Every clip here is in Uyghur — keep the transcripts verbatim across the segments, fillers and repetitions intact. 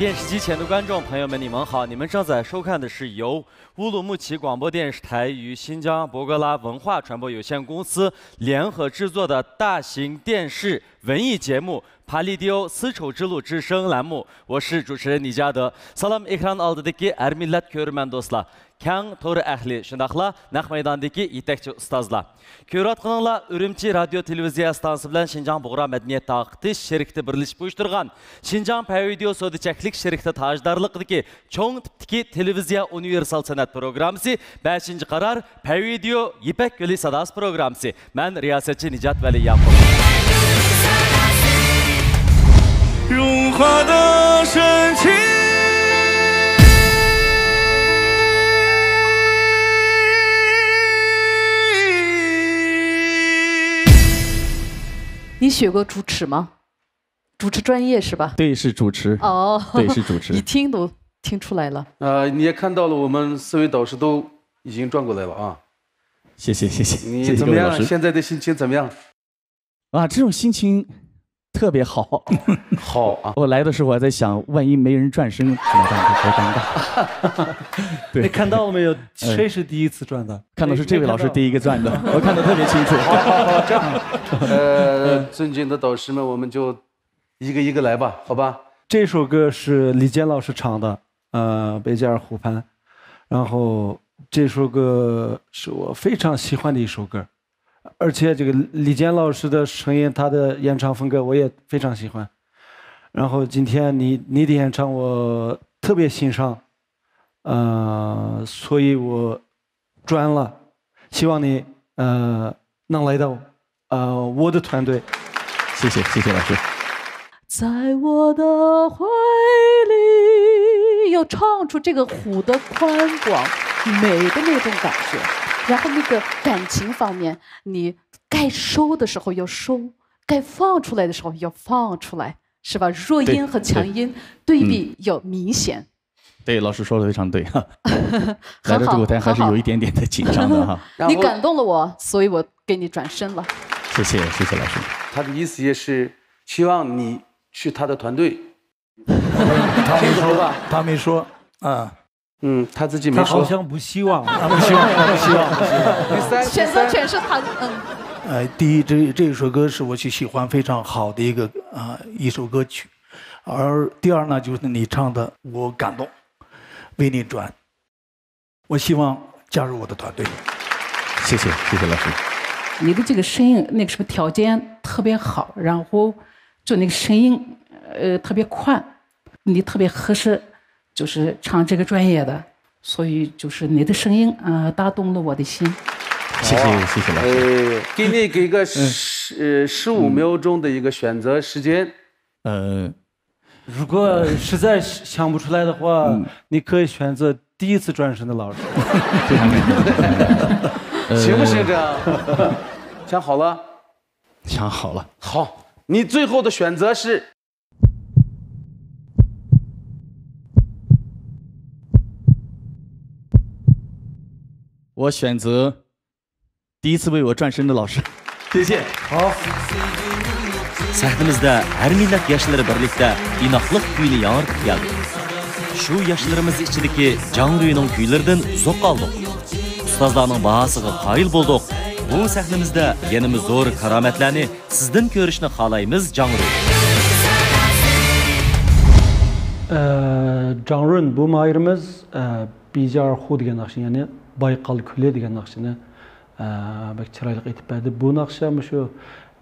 电视机前的观众朋友们，你们好！你们正在收看的是由乌鲁木齐广播电视台与新疆博格拉文化传播有限公司联合制作的大型电视文艺节目《پالېدىيو： 丝绸之路之声》栏目。我是主持人李嘉德。سالام ئېكران ئالدىدىكى ھەر مىللەت كۆرۈرمەن دوستلار. كەڭ تور ئەھلى، شۇنداقلا نەق مەيداندىكى يېتەكچى ئۇستازلار. كۆرۈۋاتقىنىڭلار ئۈرۈمچى رادىيو تېلېۋىزىيە ئىستانسىسى بىلەن شىنجاڭ بۇغرا مەدەنىيەت تارقىتىش شىركىتى بىرلىشىپ ئۇيۇشتۇرغان شىنجاڭ پەيۋىدېئو سودا چەكلىك شىركىتى تاجدارلىقىدىكى چوڭ تىپتىكى تېلېۋىزىيە ئۇنىۋېرسال سەنئەت پروگراممىسى، بەشىنچى قارار، پەيۋىدېئو يىپەك يولى ساداسى پروگراممىسى. مەن رىياسەتچى نىجات ۋەلى ياقۇپ. 融化的深情。 你学过主持吗？主持专业是吧？对，是主持。哦，对，是主持。一听都听出来了。呃，你也看到了，我们四位导师都已经转过来了啊。谢谢，谢谢，你怎么样？谢谢各位老师。现在的心情怎么样？啊，这种心情特别好。好啊。我来的时候我还在想，万一没人转身怎么办？多尴尬。对。你看到了没有？谁是第一次转的？看到是这位老师第一个转的，我看得特别清楚。好，好，好，这样，呃，尊敬的导师们，我们就一个一个来吧，好吧？这首歌是李健老师唱的，呃，《贝加尔湖畔》，然后这首歌是我非常喜欢的一首歌，而且这个李健老师的声音，他的演唱风格我也非常喜欢。然后今天你，你的演唱我特别欣赏，呃，所以我转了，希望你，呃，能来到，呃，我的团队。谢谢，谢谢老师。在我的怀里，要唱出这个湖的宽广、美的那种感觉，然后那个感情方面，你该收的时候要收，该放出来的时候要放出来，是吧？弱音和强音对比要明显。 对，老师说的非常对哈。来到这个舞台还是有一点点的紧张的哈。你感动了我，所以我给你转身了。谢谢，谢谢老师。他的意思也是希望你去他的团队。他没说，他没说啊。嗯，他自己没说。他好像不希望。啊，不希望，不希望，不希望。第三，选择权是他的，嗯。呃，第一，这，这首歌是我最喜欢、非常好的一个，啊，一首歌曲。而第二呢，就是你唱的，我感动，为你转。我希望加入我的团队。谢谢，谢谢老师。你的这个声音，那个什么条件特别好，然后就那个声音，呃，特别宽，你特别合适，就是唱这个专业的，所以就是你的声音，呃，打动了我的心。谢谢，谢谢老师。呃，给你给个十，呃，十五秒钟的一个选择时间。呃，如果实在想不出来的话，嗯。你可以选择第一次转身的老师。行不行？这样，想好了？想好了。好，你最后的选择是？我选择 第一次为我转身的老师。谢谢。好。سەھنىمىزدە ھەر مىللەت ياشلىرى بىرلىكتە ئىناقلىق كۈيىنى ياڭرىتىپ كەلدى. شۇ ياشلىرىمىز ئىچىدىكى جاڭرۈنىڭ كۈيلىرىدىن زوق ئالدۇق. ئۇستازلارنىڭ باھاسىغا قايىل بولدۇق. بۇ سەھنىمىزدە يەنىمۇ زور كارامەتلەرنى سىزدىن كۆرۈشنى خالايمىز، جاڭرۈن. ئە، جاڭرۈن، بۇ ماھىرىمىز، ئە، بىجارخۇ دېگەن ناخشىنى، يەنى بايقال كۆلى دېگەن ناخشىنى، ئە، بەك چىرايلىق ئېيتىپ بەردى. بۇ ناخشا مۇشۇ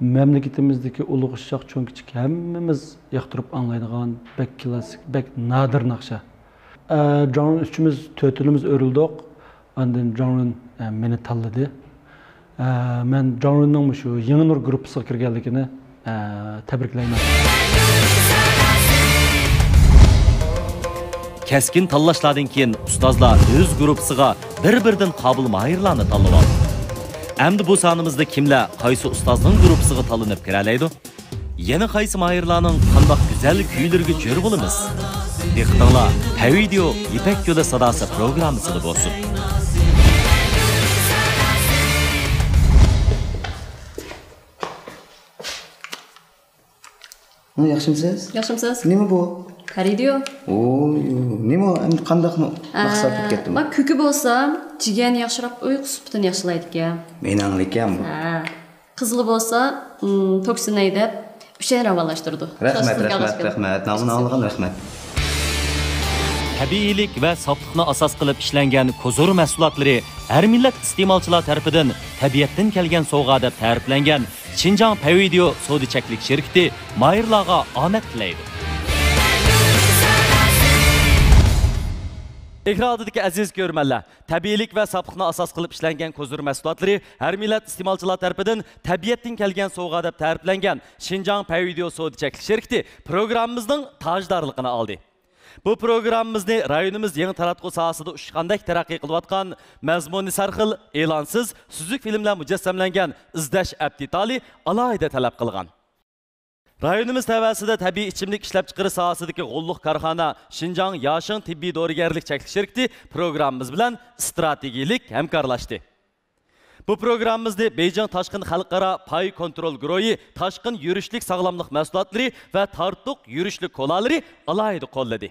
مەملىكىتىمىزدىكى ئۇلۇغ ئۇششاق، چوڭ كىچىك ھەممىمىز ياقتۇرۇپ ئاڭلايدىغان بەك كلاسسىك، بەك نادىر ناخشا. ئە، جاڭرۈن ئۈچىمىز، تۆتىلىمىز ئۆرۈلدۇق. ئاندىن جاڭرۈن، ئە، مېنى تاللىدى. ئە، مەن جاڭرۈننىڭ مۇشۇ يېڭى نۇر گۇرۇپپىسىغا كىرگەنلىكىنى، ئە، تەبرىكلەيمەن. كەسكىن تاللاشلاردىن كېيىن ئۇستازلار ئۆز گۇرۇپپىسىغا بىر-بىردىن قابىل ماھىرلارنى تاللىۋالدى. ئەمدى بۇ سانىمىزدا كىملەر قايسى ئۇستازنىڭ گۇرۇپپىسىغا تاللىنىپ كىرەلەيدۇ؟ يەنە قايسى ماھىرلارنىڭ قانداق گۈزەل كۈيلىرىگە جۆر بولىمىز؟ دىققىتىڭلار پەيۋىدېئو يىپەك يولى ساداسى پروگراممىسىدا بولسۇن. 嗯，ياخشىمۇسىز؟ ياخشىمۇسىز؟ نېمە بۇ؟ قارىدىيۇ. ئوي، نېمە ئەمدى قانداق مەقسەت بولۇپ كەتتىمۇ؟ ما كۆكى بولسا جىگەرنى ياخشىراق، ئۇيقۇ سۈپىتىنى ياخشىلايدىكەن. مېنىڭلىكەن بۇ. ھە. قىزىلى بولسا، م، توكسىن ھەيدەپ، ئۈچەينى راۋانلاشتۇرىدۇ. رەھمەت، رەھمەت، رەھمەت. نامىنى ئاڭلىغان رەھمەت. تەبىئىيلىك ۋە ساپلىقنى ئاساس قىلىپ ئىشلەنگەن كوزۇر مەھسۇلاتلىرى ھەر مىللەت ئىستېمالچىلار تەرىپىدىن تەبىئەتتىن كەلگەن سوۋغا دەپ تەرىپلەنگەن شىنجاڭ پەيۋىديو سودا چەكلىك شىركىتى ماھىرلارغا ئامەت تىلەيدۇ. ئېكران ئالدىدىكى ئەزىز كۆرۈرمەنلەر، تەبىئىيلىك ۋە ساپلىقنى ئاساس قىلىپ ئىشلەنگەن كوزۇر مەھسۇلاتلىرى ھەر مىللەت ئىستېمالچىلار تەرىپىدىن تەبىئەتتىن كەلگەن سوۋغا دەپ تەرىپلەنگەن شىنجاڭ پەيۋىديو سودا چەكلىك شىركىتى پروگراممىمىزنىڭ تاجدارلىقىنى ئالدى. بۇ پروگراممىمىزنى رايونىمىز يېڭى تاراتقۇ ساھەسىدە ئۇچقاندەك تەرەققىي قىلىۋاتقان مەزمۇنى سەرخىل، ئېلانسىز، سۈزۈك فىلىملەر مۇجەسسەملەنگەن ئىزدەش ئەپ دېتالى ئالاھىدە تەلەپ قىلغان. رايونىمىز تەۋەسىدە تەبىئىي ئىچىملىك ئىشلەپچىقىرىش ساھەسىدىكى غوللۇق كارخانا شىنجاڭ ياشىڭ تېببىي دورىگەرلىك چەكلىك شىركىتى پروگراممىمىز بىلەن ئىستراتېگىيىلىك ھەمكارلاشتى. بۇ پروگراممىمىزنى بېيجىڭ تاشقىن خەلقئارا پاي كونترول گۇرۇھى تاشقىن يۈرۈشلۈك ساغلاملىق مەھسۇلاتلىرى ۋە تارتۇق يۈرۈشلۈك كولالىرى ئالاھىدە قوللىدى.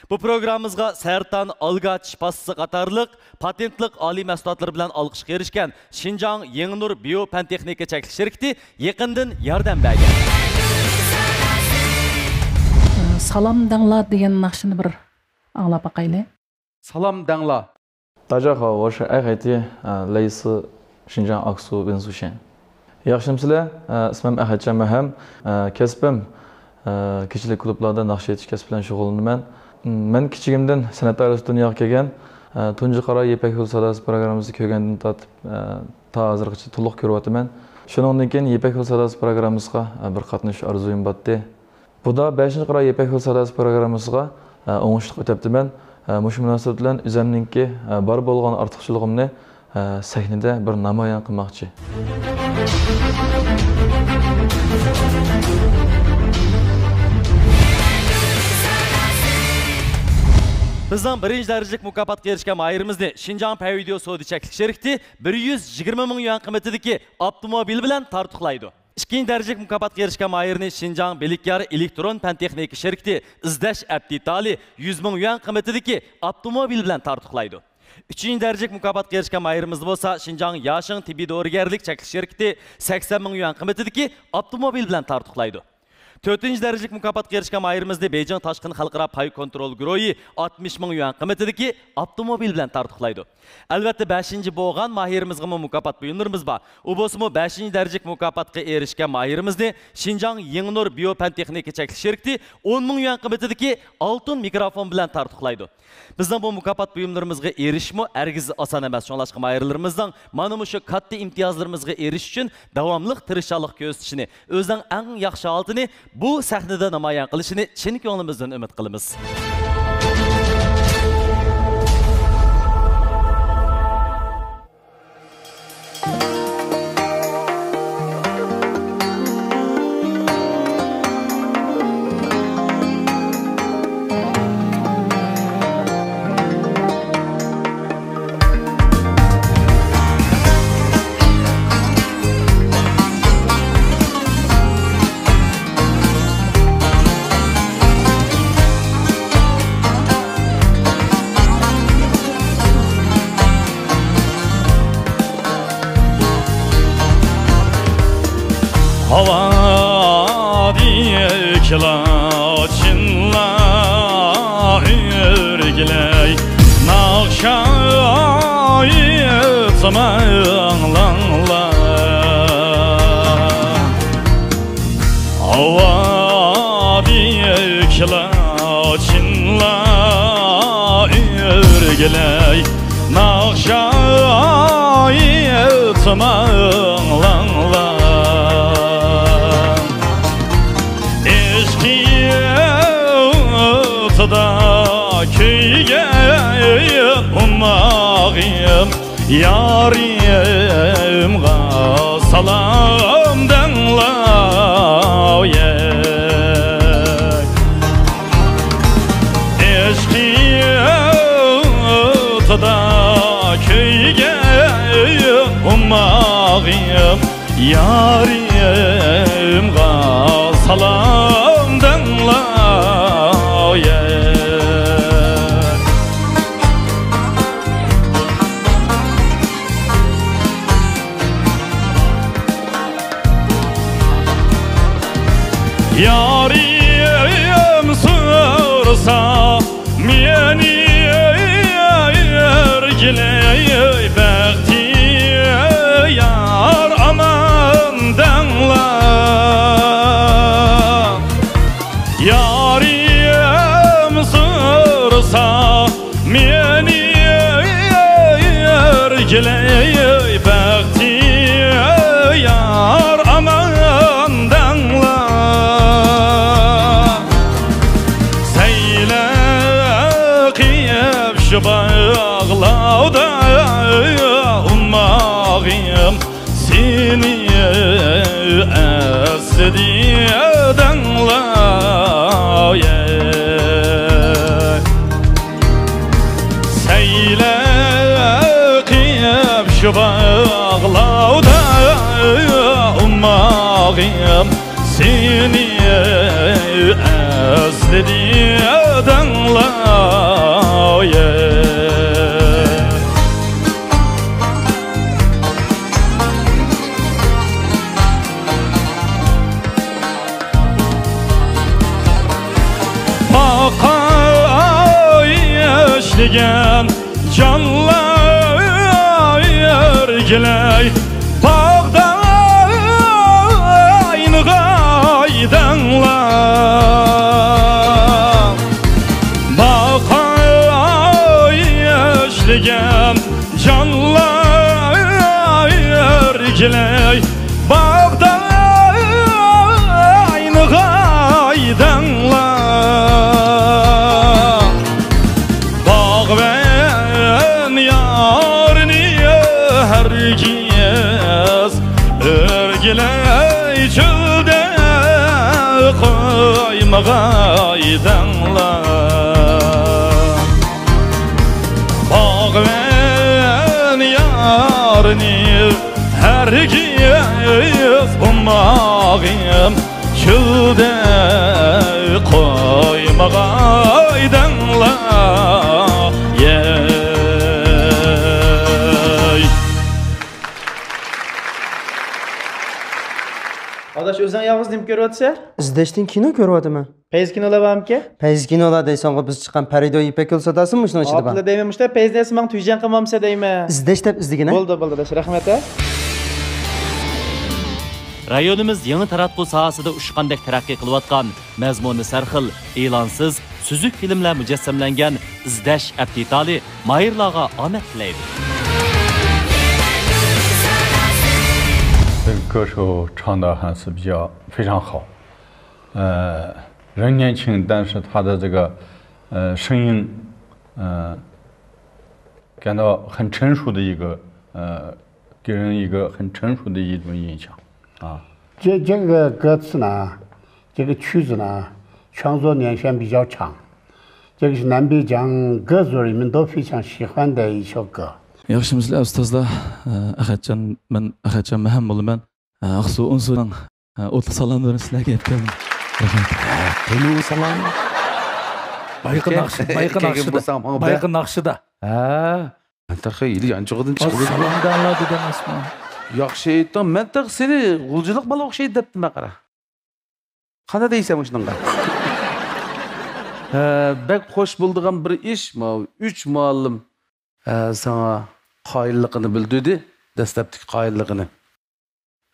بۇ پروگراممىمىزغا سەرطان، ئالگا چىش پاستىسى قاتارلىق پاتېنتلىق ئالىي مەھسۇلاتلىرى بىلەن ئالقىشقا ئېرىشكەن شىنجاڭ يېڭىنۇر بىيو پەن تېخنىكا چەكلىك شىركىتى يېقىندىن ياردەم بەرگەن. سالام دەڭلا دېگەن ناخشىنى بىر ئاڭلاپ باقايلى. سالام دەڭلا. 大家好，我是爱海地，呃，来自新疆阿克苏温宿县。 ياخشىمۇسىلەر؟ ئىسمىم ئەخەتجان مەھەم. كەسپىم، كېچىلىك كۇلۇبلاردا ناخشا ئېيتىش كەسپى بىلەن شۇغۇللىنىمەن. مەن كىچىكىمدىن سەنئەت دائىرىسىدە دۇنياغا كەلگەن. تۇنجى قارا يىپەك يولى ساداسى پروگراممىسىنى كۆرگەندىن تارتىپ، تا ھازىرغىچە تولۇق كۆرۈۋاتىمەن. شۇنىڭدىن كېيىن يىپەك يولى ساداسى پروگراممىسىغا بىر قاتنىشىش ئارزۇيۇم بارتتى. بۇدا بەشىنچى قارا يىپەك يولى ساداسى پروگراممىسىغا ئوڭۇشلۇق ئۆتەپتىمەن. مۇشۇ مۇناسىۋەت بىلەن ئۆزەمنىڭكى بار بولغان ئارتۇقچىلىقىمنى سەھنىدە بىر نامايان قىلماقچى. بىزنىڭ بىرىنچى دەرىجىلىك مۇكاپاتقا ئېرىشكەن ماھىرىمىزنى شىنجاڭ پەيۋىديو سودا چەكلىك شىركىتى بىر يۈز يىگىرمە مىڭ يۈەن قىممىتىدىكى ئاپتوموبىل بىلەن تارتۇقلايدۇ. ئىككىنچى دەرىجىلىك مۇكاپاتقا ئېرىشكەن ماھىرنى شىنجاڭ بىلىكيار ئېلېكترون پەن تېخنىكا شىركىتى ئىزدەش ئەپ دېتالى يۈز مىڭ يۈەن قىممىتىدىكى ئاپتوموبىل بىلەن تارتۇقلايدۇ. ئۈچىنچى دەرىجىلىك مۇكاپاتقا ئېرىشكەن ماھىرىمىز بولسا شىنجاڭ ياشىڭ تېببىي دورىگەرلىك چەكلىك شىركىتى سەكسەن مىڭ يۈەن قىممىتىدىكى ئاپتوموبىل بىلەن تارتۇقلايدۇ. تۆتىنچى دەرىجىلىك مۇكاپاتقا ئېرىشكەن ماھىرىمىزنى بېيجىڭ تاشقىن خەلقئارا پاي كونترول گۇرۇھى ئاتمىش مىڭ يۈەن قىممىتىدىكى ئاپتوموبىل بىلەن تارتۇقلايدۇ. ئەلۋەتتە، بەشىنچى بولغان ماھىرىمىزغىمۇ مۇكاپات بۇيۇملىرىمىز بار. ئۇ بولسىمۇ بەشىنچى دەرىجىلىك مۇكاپاتقا ئېرىشكەن ماھىرىمىزنى شىنجاڭ يېڭىنۇر بىيو پەن تېخنىكا چەكلىك شىركىتى ئون مىڭ يۈەن قىممىتىدىكى ئالتۇن مىكروفون بىلەن تارتۇقلايدۇ. بىزنىڭ بۇ مۇكاپات بۇيۇملىرىمىزغا ئېرىشىشمۇ ھەرگىز ئاسان ئەمەس. شۇڭلاشقا ماھىرلىرىمىزنىڭ مانا مۇشۇ كاتتا ئىمتىيازلىرىمىزغا ئېرىشىش ئۈچۈن داۋاملىق تىرىشچانلىق كۆرسىتىشىنى، ئۆزىنىڭ ئەڭ ياخشى ھالىتىنى بۇ سەھنىدە نامايان قىلىشىنى چىن كۆڭلىمىزدىن ئۈمىد قىلىمىز. ھاۋادىكىلا چىللا ئۆرگىلەي، ناخشا ئېيتسام ئاڭلاڭلار. ھاۋادىكىلا چىللا ئۆرگىلەي، ناخشا ئېيتسام ئاڭلاڭلار. ئىشقى ئوتىدا كۆيگەن ئوماغىم، يارىمغا سالام دەڭلار. ئىشقى ئوتىدا كۆيگەن ئوماغىم، يارىمغا سالام دەڭلار. يارىم سورىسا مېنى ئۆرگىلەي بەختىيار ئامان دەڭلار. يارىم سورىسا مېنى ئۆرگىلەي بەختىيار ئامان دەڭلار. سەيلە قىلىپ شۇ باغلاردا ئۇمماغىم سېنى ئەسلىدى دەڭلار. سەيلە قىلىپ شۇ باغلاردا ئۇمماغىم سېنى ئەسلىدى دەڭلار. باقاي ئىشلىگەن جانلار ئۆرگىلەي باغدا ئاينىغاي دەڭلار. باقاي ئىشلىگەن جانلار ئۆرگىلەي باغدا ئاينىغاي دەڭلار. باغۋەن يارنى ھەرگىز ئۆرگىلەي چۆلدە قويمىغاي دەڭلار. باغۋەن يارنى ھەرگىز ئۇمماغىم چۆلدە قويمىغاي دەڭلار. يەي. ئاداش، ئۆزۈڭ يالغۇز نېمە كۆرۈۋاتىسەن؟ ئىزدەشتىن كىنو كۆرۈۋاتىمەن. پەيزى كىنولار بارمىكەن؟ پەيزى كىنولار دەيسەنغۇ، بىز چىققان پەرىدۇ يىپەك يولى ساداسىمۇ مۇشۇنىڭ ئىچىدە بار. ئاپلا دەيمەن، مۇشتا پەيزى دەيسە ماڭا تۈيجەڭ قىلمامسە دەيمەن. ئىزدەش دەپ ئىزدىگىنە. بولدى، بولدى، ئاداش، رەھمەت، ھە. رايونىمىز يېڭى تاراتقۇ ساھەسىدە ئۇچقاندەك تەرەققىي قىلىۋاتقان، مەزمۇنى سەرخىل، ئېلانسىز، سۈزۈك فىلىملەر مۇجەسسەملەنگەن ئىزدەش ئەپ دېتالى ماھىرلارغا ئامەت تىلەيدۇ. 这个歌手唱得还是比较非常好。呃，人年轻，但是他的这个，呃，声音，呃，感到很成熟的一个，呃，给人一个很成熟的一种印象啊。这，这个歌词呢，这个曲子呢，创作年限比较长，这个是南北疆各族人民都非常喜欢的一首歌。 ياخشىمۇسىلەر ئۇستازلار؟ ئەخەتجان، مەن ئەخەتجان مەھەم بولىمەن. ئاقسۇ ئۇنسۇرنىڭ ئوتلۇق سالاملىرىنى سىلەرگە يەتكۈزىمەن. رەھمەت. قېنى ئۇ سالام؟ بايىقى ناخشا، بايىقى ناخشىدا. بايىقى ناخشىدا. ھە. مەن تېخى ھېلى يانچۇقىدىن چىقىپ سالام دەڭلار دېدىڭ ئەسما. ياخشى ئېيتتىڭ. مەن تېخى سېنى غۇلجىلىق بالا ئوخشايدۇ دەپتىمەن، قارا. قانداق دەيسەن مۇشۇنىڭغا؟ ھە، بەك خوش بولىدىغان بىر ئىش، ماۋۇ ئۈچ مۇئەللىم، ھە، ساڭا قايىللىقىنى بىلدۈردى، دەسلەپتىكى قايىللىقىنى.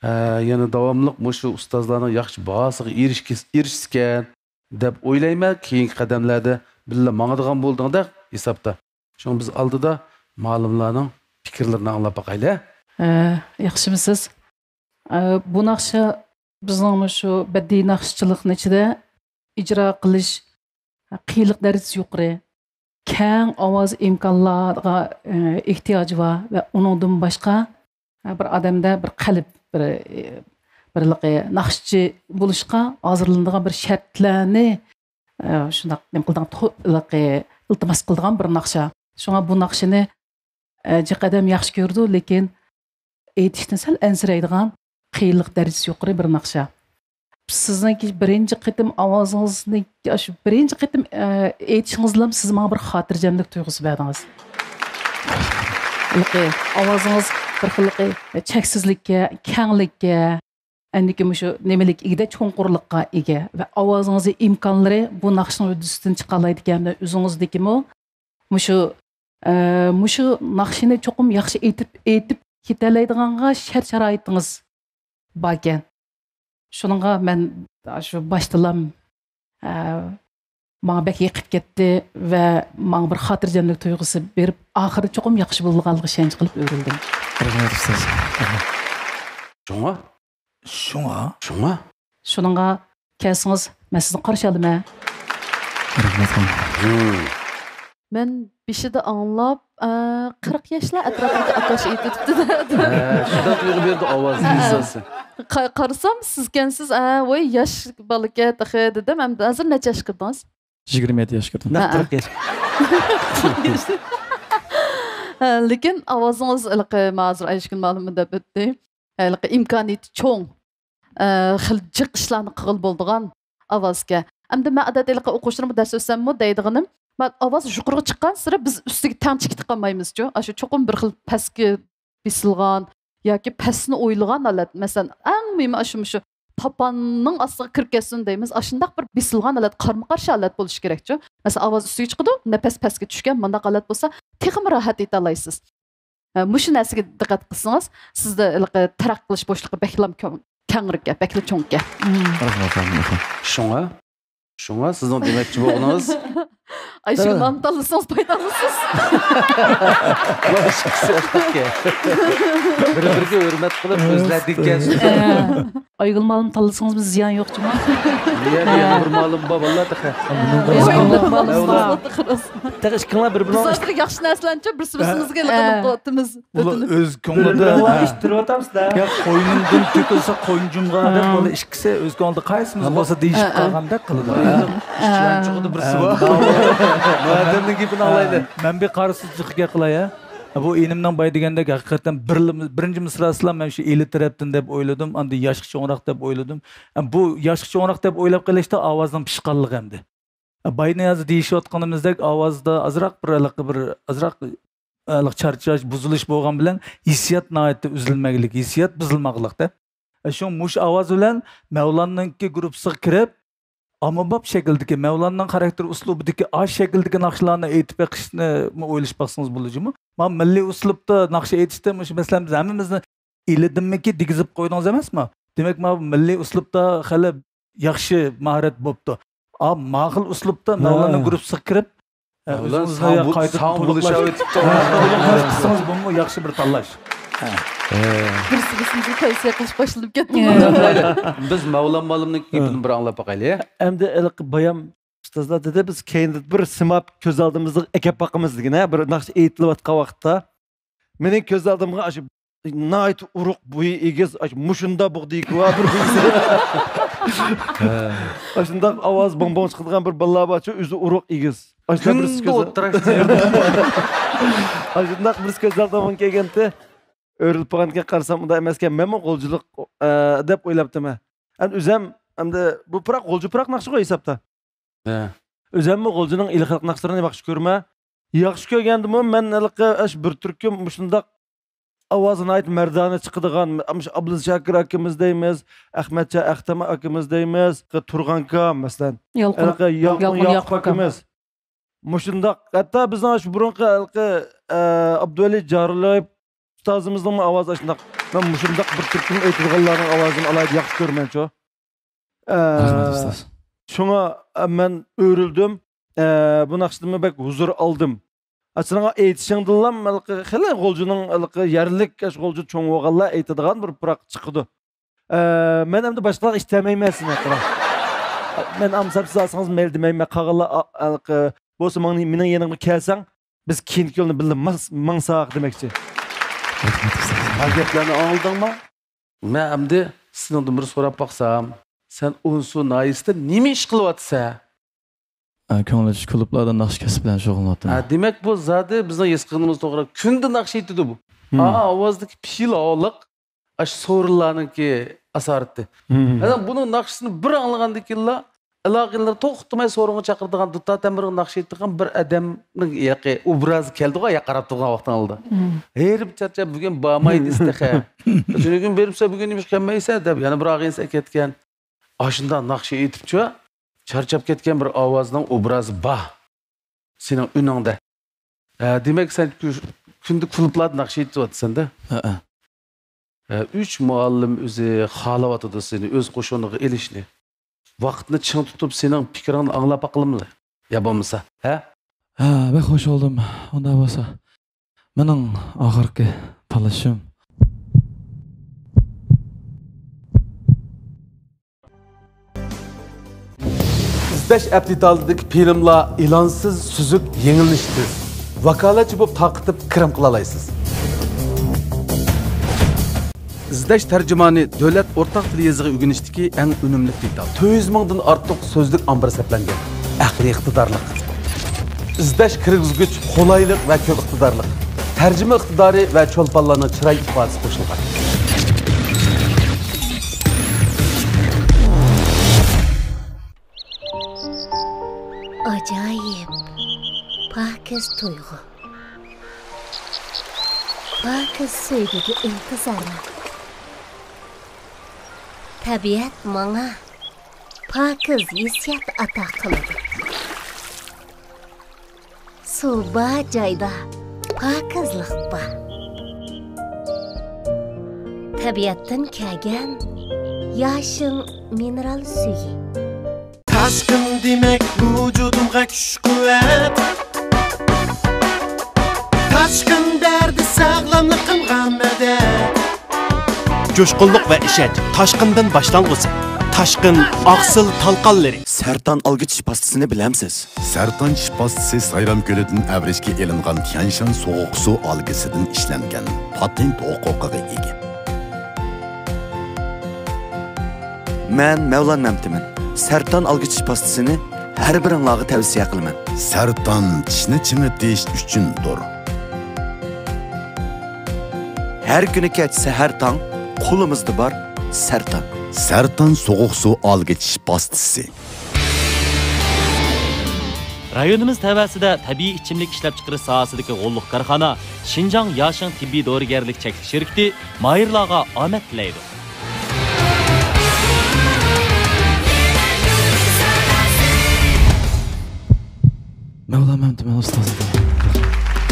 ھە، يەنە داۋاملىق مۇشۇ ئۇستازلارنىڭ ياخشى باھاسىغا ئېرىشكىس-، ئېرىشسىكەن دەپ ئويلايمەن، كېيىنكى قەدەملەردە بىللە ماڭىدىغان بولدۇڭدەك ھېسابتا. شۇڭا بىز ئالدىدا مۇئەللىملارنىڭ پىكىرلىرىنى ئاڭلاپ باقايلى. ھە، ياخشىمۇسىز؟ ئە، بۇ ناخشا بىزنىڭ مۇشۇ بەدىئىي ناخشىچىلىقنىڭ ئىچىدە ئىجرا قىلىش قىيىنلىق دەرىجىسى يۇقىرى، كەڭ ئاۋاز ئىمكانلارغا، ئە، ئېھتىياجى بار ۋە ئۇنىڭدىن باشقا، ئە، بىر ئادەمدە بىر قەلب، بىر، ئە، بىرلىقى ناخشىچى بولۇشقا ھازىرلىنىدىغان بىر شەرتلەرنى، ئە، شۇنداق نېمە قىلىدىغان، تو-، ئىلتىماس قىلىدىغان بىر ناخشا. شۇڭا بۇ ناخشىنى ئە، جىق ئادەم ياخشى كۆرىدۇ، لېكىن ئېيتىشتىن سەل ئەنسىرەيدىغان، قىيىنلىق دەرىجىسى يۇقىرى بىر ناخشا. سىزنىڭكى بىرىنچى قېتىم ئاۋازىڭىزنى، ئاشۇ بىرىنچى قېتىم، ئە، ئېيتىشىڭىز بىلەن سىز ماڭا بىر خاتىرجەملىك تۇيغۇسى بەردىڭىز. ھېلىقى ئاۋازىڭىز بىر خىللىقى چەكسىزلىككە، كەڭلىككە، ئەندىكى مۇشۇ نېمىلىك ئىگىدە، چوڭقۇرلۇققا ئىگە ۋە ئاۋازىڭىزنىڭ ئىمكانلىرى بۇ ناخشىنىڭ ھۆددىسىدىن چىقالايدىكەن. ئۆزىڭىزدىكىمۇ مۇشۇ، ئە، مۇشۇ ناخشىنى چوقۇم ياخشى ئېيتىپ، ئېيتىپ كېتەلەيدىغانغا شەرت-شارائىتىڭىز باركەن. شۇنىڭغا مەن شۇ باشتىلام، ئە، ماڭا بەك يېقىپ كەتتى ۋە ماڭا بىر خاتىرجەملىك تۇيغۇسى بېرىپ، ئاخىرى چوقۇم ياخشى بولىدىغانلىقىغا ئىشەنچ قىلىپ ئۆرۈلدۈم. رەھمەت، ئۇستاز. شۇڭا؟ شۇڭا؟ شۇڭا؟ شۇنىڭغا كەلسىڭىز، مەن سىزنى قارشى ئالىمەن. رەھمەت، خانىم. مەن بېشىدا ئاڭلاپ، ئە، قىرىق ياشلار ئەتراپىدا ئاكاش ئېيتىۋېتىپتۇ دەپ. ھە، شۇنداق تۇيغۇ بەردى ئاۋازىڭىز. ھە. قا-، قارىسام، سىزكەنسىز، ھە، ۋاي، ياش بالىكەن تېخى دېدىم. ئەمدى ھازىر نەچچە ياشقا كىردىڭىز؟ يىگىرمە يەتتە ياشقا كىردىم. نەق ھە. قىرىق ياش. ھە، لېكىن ئاۋازىڭىز ھېلىقى، مانا ھازىر ئايشىگۈل مۇئەللىمە دەپ ئۆتتى. ھېلىقى ئىمكانىيىتى چوڭ، ئە، خېلى جىق ئىشلارنى قىلغىلى بولىدىغان ئاۋازكەن. ئەمدى مەن ئادەتتە ھېلىقى ئوقۇغۇچىلىرىمغا دەرس ئۆتسەممۇ دەيدىغىنىم، مەن ئاۋاز يۇقىرىغا چىققانسېرى بىز ئۈستىگە تەڭ چىقىپ قالمايمىزچۇ. ئاشۇ چوقۇم بىر خىل پەسكە بېسىلغان ياكى پەسنى ئويلىغان ھالەت. مەسىلەن، ئەڭ مۇھىمى ئاشۇ، مۇشۇ تاپاننىڭ ئاستىغا كىرىپ كەتسۇن دەيمىز. ئاشۇنداق بىر بېسىلغان ھالەت، قارمۇ قارشى ھالەت بولۇشى كېرەكچۇ. مەسىلەن، ئاۋاز ئۈستىگە چىقىدۇ، نەپەس پەسكە چۈشكەن، مۇنداق ھالەت بولسا تېخىمۇ راھەت ئېيتالايسىز. ھە، مۇشۇ نەرسىگە دىققەت قىلسىڭىز، سىزدە ھېلىقى تەرەققىي قىلىش بوشلۇقى بەكلا كۆڭ-، كەڭرىكەن، بەكلا چوڭكەن. رەھمەت، رەھمەت. شۇڭا، شۇڭا سىزنىڭ دېمەكچى بولغىنىڭىز ئايشىگۈل مامنى تاللىسىڭىز پايدالىنىسىز. بىر-بىرىگە ھۆرمەت قىلىپ، ئۆزلەردىكى ئايگۈل مالىم تاللىسىڭىزمۇ زىيان يوق جۇمۇ. يەنە، يەنە بىر مالىم بار، باللا تېخى. تېخى ئىككىڭلار بىر بىرىڭلار ياخشى نەرسىلەرنىچۇ بىرسىمىزگە ھېلىقى قىلىۋاتىمىز. ئۇلار ئۆز كۆڭلىدە، ھە. ئىش تۇرۇۋاتامسىز-دە. يا، قوينۇمدىن تۆكۈلسە قوينۇمغا دەپ، بۇلار ئىككىسى ئۆز كۆڭلىدە قايسىمىز بولسا دېيىشىپ قالغاندەك قىلىدۇ. ئىشلەنچۇقىدا بىرسى بار. ئادەمنىڭ گېپىنى ئاڭلايلى. مەن بىر قارىسىزچە گەپ قىلاي، ھە. بۇ ئىنىمنىڭ بايا دېگەندەك، ھەقىقەتەن بىر، بىرىنچى مىسراسىلا مەن شۇ ئېلى تەرەپتىن دەپ ئويلىدىم، ئاندىن ياشقا چوڭراق دەپ ئويلىدىم. بۇ ياشقا چوڭراق دەپ ئويلاپ قېلىشتا ئاۋازنىڭ پىشقانلىقى ئەمدى. بايىنى ھازىر دېيىشىۋاتقىنىمىزدەك ئاۋازدا ئازراق بىر ھېلىقى بىر ئازراق، ھېلىقى چارچاش، بۇزۇلۇش بولغان بىلەن ھېسسىيات ناھايىتى ئۈزۈلمەكلىك، ھېسسىيات بۇزۇلماقلىقتا. شۇڭا مۇشۇ ئاۋاز بىلەن مەۋلاننىڭكى گۇرۇپپىسىغا كىرىپ، ئاممىباب شەكىلدىكى، مەۋلاننىڭ خاراكتېر ئۇسلۇبىدىكى ئاش شەكىلدىكى ناخشىلارنى ئېيتىپ بېقىشنىمۇ ئويلىشىپ باقسىڭىز بولىدۇ جۇمۇ. مانا مىللىي ئۇسلۇبتا ناخشا ئېيتىشتا مۇشۇ، مەسىلەن، بىز ھەممىمىزنى ئېلىدىنمىكى دېگۈزۈپ قويدىڭىز ئەمەسمۇ؟ دېمەك، مانا مىللىي ئۇسلۇبتا خېلى ياخشى ماھارەت بوپتۇ. ئا، ماقۇل ئۇسلۇبتا مەۋلاننىڭ گۇرۇپپىسىغا كىرىپ، ئە، مەۋلان ئۆزىڭىزنى ساڭ بۇ-، قايتا ساڭ تولۇقلاش، بولۇشاۋېتىپتۇ. ھە، تولۇقلاش قىلسىڭىز بولىدۇ، ياخشى بىر تاللاش. ھە. بىرسى بىرسىمىزگە تەۋسىيە قىلىش باشلىنىپ كەتتى. بىز مەۋلان مالىمنىڭ گېپىنى بىر ئاڭلاپ باقايلى. ئەمدى ھېلىقى بايام ئۇستازلار دېدى، بىز كەينىدە بىر سىماپ كۆز ئالدىمىزغا ئەكەپ باقىمىز دېگەن، ھە، بىر ناخشا ئېيتىلىۋاتقان ۋاقىتتا. مېنىڭ كۆز ئالدىمغا ئاشۇ ناھايىتى ئۇرۇق بويى ئېگىز، ئاشۇ مۇشۇنداق بۇغدىيىكى بار بىر، ئاشۇنداق ئاۋاز بوڭ-بوڭ چىقىدىغان بىر بالىلار بارچۇ، ئۆزى ئۇرۇق ئېگىز. ئاشۇنداق بىرسى كۆز ئاشۇنداق بىرسى كۆز ئالدىمغا كەلگەنتى. ئۆرۈلۈپ بولغاندىكىن قارىسام، ئۇنداق ئەمەسكەن. مەنمۇ غۇلجىلىق، ئە، دەپ ئويلاپتىمەن. ئەمدى ئۆزەم، ئەمدى بۇ پۇراق، غۇلجا پۇراق ناخشىغۇ ھېسابتا. ھە. ئۆزەممۇ غۇلجىنىڭ ئېلى خەلق ناخشىلىرىنى ياخشى كۆرىمەن. ياخشى كۆرگەندىمۇ مەن ھېلىقى ئاش بىر تۈركۈم مۇشۇنداق ئاۋازى ناھايىتى مەردانە چىقىدىغان، مۇشۇ ئابلىز شاكىر ئاكىمىز دەيمىز، ئەخمەتجان ئەختەم ئاكىمىز دەيمىز، تۇرغان كام، مەسىلەن. يالقۇن، ھېلىقى يالقۇن يالقۇن ياقۇپ ياقۇپ كام. ئاكىمىز. مۇشۇنداق، ھەتتا بىزنىڭ شۇ بۇرۇنقى ھېلىقى، ئە، ئابدۇۋەلى جارلىيېۋ ئۇستازىمىزنىڭمۇ ئاۋازى ئاشۇنداق. مەن مۇشۇنداق بىر تۈركۈم ئېيتىدىغانلارنىڭ ئاۋازىنى ئالاھىدە ياخشى كۆرىمەنچۇ. ئە، رەھمەت، ئۇستاز. شۇڭا، ئە، مەن ئۆرۈلدۈم. ئە، بۇ ناخشىدىنمۇ بەك ھۇزۇر ئالدىم. ئاچىنىڭغا ئېيتىشىڭدىنلا ھېلىقى خېلى غۇلجىنىڭ ھېلىقى يەرلىك، ئاشۇ غۇلجا چوڭ بولغانلار ئېيتىدىغان بىر پۇراق چىقىدۇ. ئە، مەن ئەمدى باشقىلارغا ئىشتەمەيمەن سېنى، قارا. مەن ئالمىسام سىز ئالسىڭىز مەيلى دېمەيمەن. قالغانلار، ئا، ھېلىقى بولسا ماڭ-، مېنىڭ يېنىمغا كەلسەڭ، بىز كېيىنكى يولنى بىللە ماس-، ماڭساق دېمەكچى. ھە گەپلەرنى ئاڭلىدىڭما؟ مەن ئەمدى سېنىڭدىن بىر سوراپ باقسام، سەن ئونسۇ ناھىيەسىدە نېمە ئىش قىلىۋاتىسەن؟ ئە، كۆڭۈل ئېچىش كۇلۇبلاردا ناخشا كەسىپ بىلەن شۇغۇللىنىۋاتىمەن. ھە، دېمەك، بۇ زادى بىزنىڭ ھېس قىلغىنىمىز توغرا، كۈندە ناخشا ئېيتىدۇ بۇ. ھىم. ئا، ئاۋازدىكى پېئىل ھاللىق، ئاشۇ سورۇنلارنىڭكى ئاسارىتى. ھىم. ھە، بۇنىڭ ناخشىسىنى بىر ئاڭلىغاندىن كېيىنلا، ئالاقىلىرى توختىماي سورۇنغا چاقىرىدىغان، دۇتار تەمبۇرغا ناخشا ئېيتىدىغان بىر ئادەمنىڭ ياقى ئوبرازى كەلدىغۇ، ياقى قاراپ تۇرغان ۋاقتىڭ ئالدىدا. ھېرىپ چارچاپ، بۈگۈن بارماي دېسە تېخى. شۇنى بۈگۈن بېرىپسەن، بۈگۈن نېمىش كەلمەيسەن دەپ، يەنە بىر ئاغىنىسى ئەكەتكەن. ئاشۇنداق ناخشا ئېيتىپچۇ، چارچاپ كەتكەن بىر ئاۋازنىڭ ئوبرازى بار سېنىڭ ئۈنۈڭدە. ھە، دېمەك، سەن كۈ-، كۈندە كۇلۇبلاردا ناخشا ئېيتىۋاتىسەن-دە. ھەئە. ھە، ئۈچ مۇئەللىم ئۆزى خالاۋاتىدۇ سېنى ئۆز قوشۇنىغا ئېلىشنى. ۋاقىتنى چىڭ تۇتۇپ، سېنىڭ پىكرىڭنى ئاڭلاپ باقىلىمىلى؟ يا بولمىسا، ھە؟ ھە، بەك خوش بولدۇم. ئۇنداق بولسا، مېنىڭ ئاخىرقى تاللىشىم. ئىزدەش ئەپ دېتالىدىكى فىلىملار ئېلانسىز، سۈزۈك، يېڭىلىنىشى تېز. ۋاكالەتچى بولۇپ تارقىتىپ كىرىم قىلالايسىز. ئىزدەش تەرجىمانى دۆلەت ئورتاق تىل يېزىقى ئۆگىنىشتىكى ئەڭ ئۈنۈملۈك دېتال. تۆت يۈز مىڭدىن ئارتۇق سۆزلۈك ئامبىرى سەپلەنگەن. ئەقلىي ئىقتىدارلىق. ئىزدەش كىرگۈزگۈچ قولايلىق ۋە كۆپ ئىقتىدارلىق. تەرجىمە ئىقتىدارى ۋە چولپانلارنىڭ چىراي ئىپادىسى قوشۇلغان. ئاجايىپ، پاكىز تۇيغۇ. پاكىز سۆيگۈگە ئىنتىزارلىق. تەبىئەت ماڭا پاكىز ھېسسىيات ئاتا قىلىدۇ. سۇ بار جايدا پاكىزلىق بار. تەبىئەتتىن كەلگەن ياشىڭ مىنېرال سۈيى. تاشقىن دېمەك ۋۇجۇدۇمغا كۈچ-قۇۋۋەت. تاشقىن بەردى ساغلاملىقىمغا مەدەت. جۇشقۇنلۇق ۋە ئىشەنچ تاشقىندىن باشلانغۇسى. تاشقىن ئاقسىل تالقانلىرى. سەرتان ئالگۈ چىش پاستىسىنى بىلەمسىز؟ سەرتان چىش پاستىسى سايرام كۆلىدىن ئەۋرىشكە ئېلىنغان تيەنشان سوغۇق سۇ ئالگىسىدىن ئىشلەنگەن. پاتېنت ھوقۇقىغا ئىگە. مەن مەۋلان مەمتىمىن. سەرتان ئالگۈ چىش پاستىسىنى ھەر بىرىڭلارغا تەۋسىيە قىلىمەن. سەرتان چىشنى چىڭىتىش ئۈچۈندۇر. ھەر كۈنى كەچ سەھەر تاڭ، قولىمىزدا بار سەرتان. سەرتان سوغۇق سۇ ئالگۈ چىش پاستىسى. رايونىمىز تەۋەسىدە تەبىئىي ئىچىملىك ئىشلەپچىقىرىش ساھەسىدىكى غوللۇق كارخانا شىنجاڭ ياشىڭ تېببىي دورىگەرلىك چەكلىك شىركىتى ماھىرلارغا ئامەت تىلەيدۇ. مەۋلان مەمتىمىن ئۇستازىم.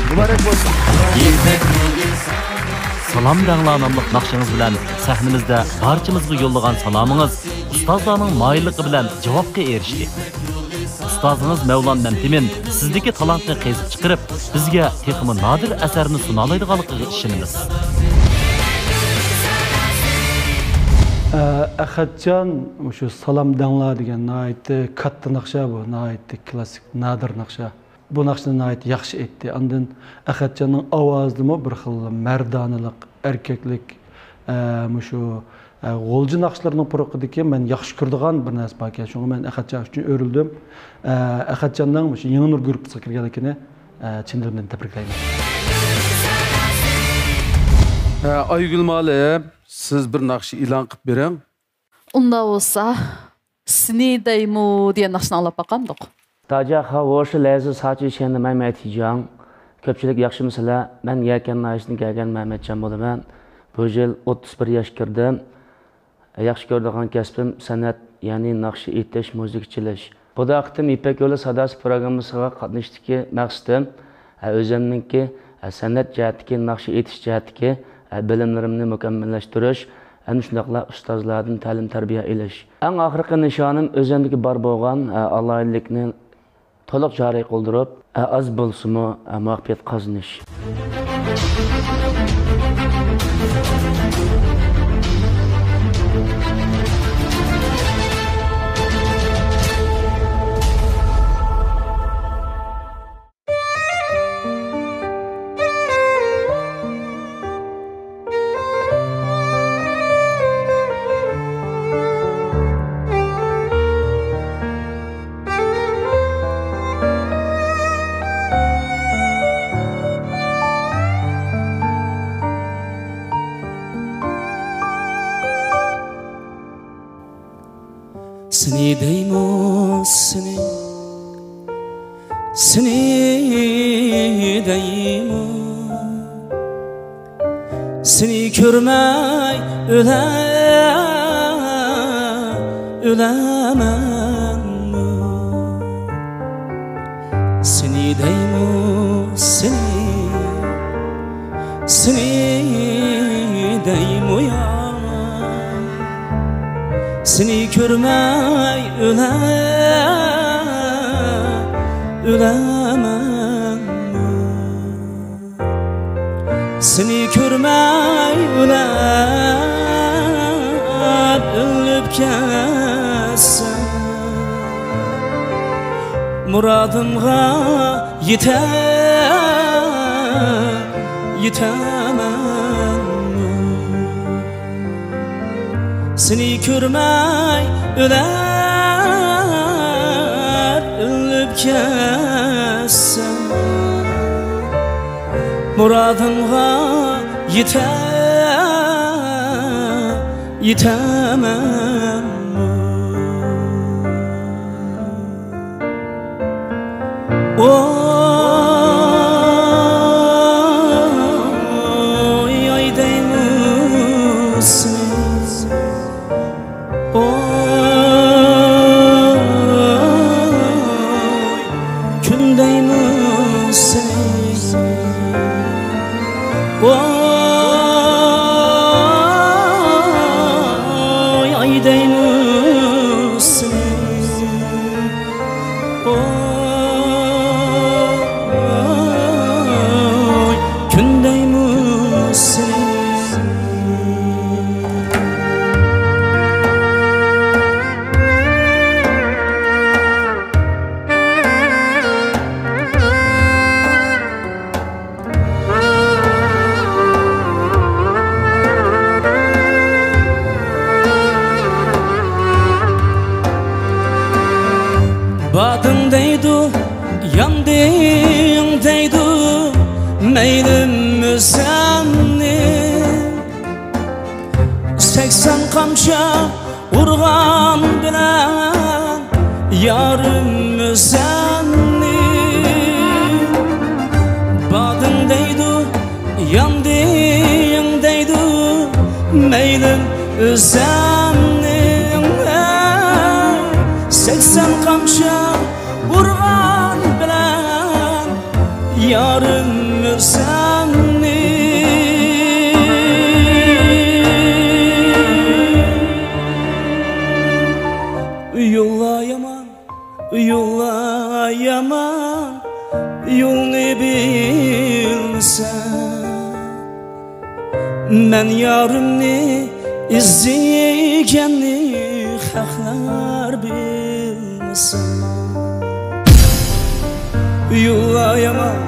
مۇبارەك بولسۇن. سالام دەڭلا ناملىق ناخشىڭىز بىلەن سەھنىمىزدە بارچىمىزغا يوللىغان سالامىڭىز ئۇستازلارنىڭ ماھىرلىقى بىلەن جاۋابقا ئېرىشتى. ئۇستازىڭىز مەۋلان مەمتىمىن سىزدىكى تالانتنى قېزىپ چىقىرىپ، بىزگە تېخىمۇ نادىر ئەسەرنى سۇنالايدىغانلىقىغا ئىشىنىمىز. ئە، ئەخەتجان، مۇشۇ سالام دەڭلا دېگەن ناھايىتى كاتتا ناخشا بۇ، ناھايىتى كلاسسىك، نادىر ناخشا. بۇ ناخشىنى ناھايىتى ياخشى ئېيتتى. ئاندىن ئەخەتجاننىڭ ئاۋازىدىمۇ بىر خىل مەردانىلىق، ئەركەكلىك، ئە، مۇشۇ، ئە، غۇلجا ناخشىلىرىنىڭ پۇرىقىدىكى مەن ياخشى كۆرىدىغان بىر نەرسە باركەن. شۇڭا مەن ئەخەتجان ئۈچۈن ئۆرۈلدۈم. ئە، ئەخەتجاننىڭ مۇشۇ يېڭى نۇر گۇرۇپپىسىغا كىرگەنلىكىنى، ئە، چىن دىلىمدىن تەبرىكلەيمەن. ئە، ئايگۈل مۇئەللىم، سىز بىر ناخشا ئېلان قىلىپ بېرىڭ. ئۇنداق بولسا، سېنى دەيمۇ دېگەن ناخشىنى ئاڭلاپ باقامدۇق؟ 大家好，我是来自沙区县的麦麦提江。كۆپچىلىك ياخشىمۇسىلەر؟ مەن يەكەن ناھىيەسىدىن كەلگەن مەمەتجان بولىمەن. بۇ يىل ئوتتۇز بىر ياشقا كىردىم. ياخشى كۆرىدىغان كەسپىم سەنئەت، يەنى ناخشا ئېيتىش، مۇزىكا چېلىش. خۇدا قېتىم يىپەك يولى ساداسى پروگراممىسىغا قاتنىشىشتىكى مەقسىتىم، ھە، ئۆزۈمنىڭكى، ھە، سەنئەت جەھەتتىكى، ناخشا ئېيتىش جەھەتتىكى، ھە، بىلىملىرىمنى مۇكەممەللەشتۈرۈش، ھەم شۇنداقلا ئۇستازلاردىن تەلىم-تەربىيە ئېلىش. ئەڭ ئاخىرقى نىشانىم ئۆزۈمدىكى بار بولغان، ھە، ئالاھىدىلىكنى تولۇق جارى قىلدۇرۇپ، ھە، ئاز بولسىمۇ، ھە، مۇۋەپپەقىيەت قازىنىش. سېنى دەيمۇ سېنى، سېنى دەيمۇ، سېنى كۆرمەي ئۆلە، ئۆلەمەنمۇ؟ سېنى دەيمۇ، سېنى، سېنى دەيمۇ يا؟ سېنى كۆرمەي ئۆلە، ئۆلەمەنمۇ؟ سېنى كۆرمەي ئۆلەپ، ئۆلۈپ كەتسەم، مۇرادىمغا يېتە، يېتەمەنمۇ؟ سېنى كۆرمەي ئۆلەپ، ئۆلۈپ كەتسەم، مۇرادىمغا يېتە، يېتەمەنمۇ؟ ئوي، ئاي دەيمۇ سېنى، ئوي، كۈن دەيمۇ سېنى، ئوي، ئاي دەيمۇ سېنى، ئوي، كۈن دەيمۇ سېنى. باردىڭ دەيدۇ، ياندىڭ دەيدۇ، مەيلىم ئۆزۈمنى. سەكسەن قامچا ئۇرغان بىلەن يارىم ئۆزۈمنى. باردىڭ دەيدۇ، ياندىڭ دەيدۇ، مەيلىم ئۆزۈمنى. سەكسەن قامچا ئۇرغان بىلەن يارىم ئۆزۈمنى. يوللار يامان، يوللار يامان، يولنى بىلمىسەم. مەن يارىمنى ئىزدىگەننى خەقلەر بىلمىسە. يوللار يامان،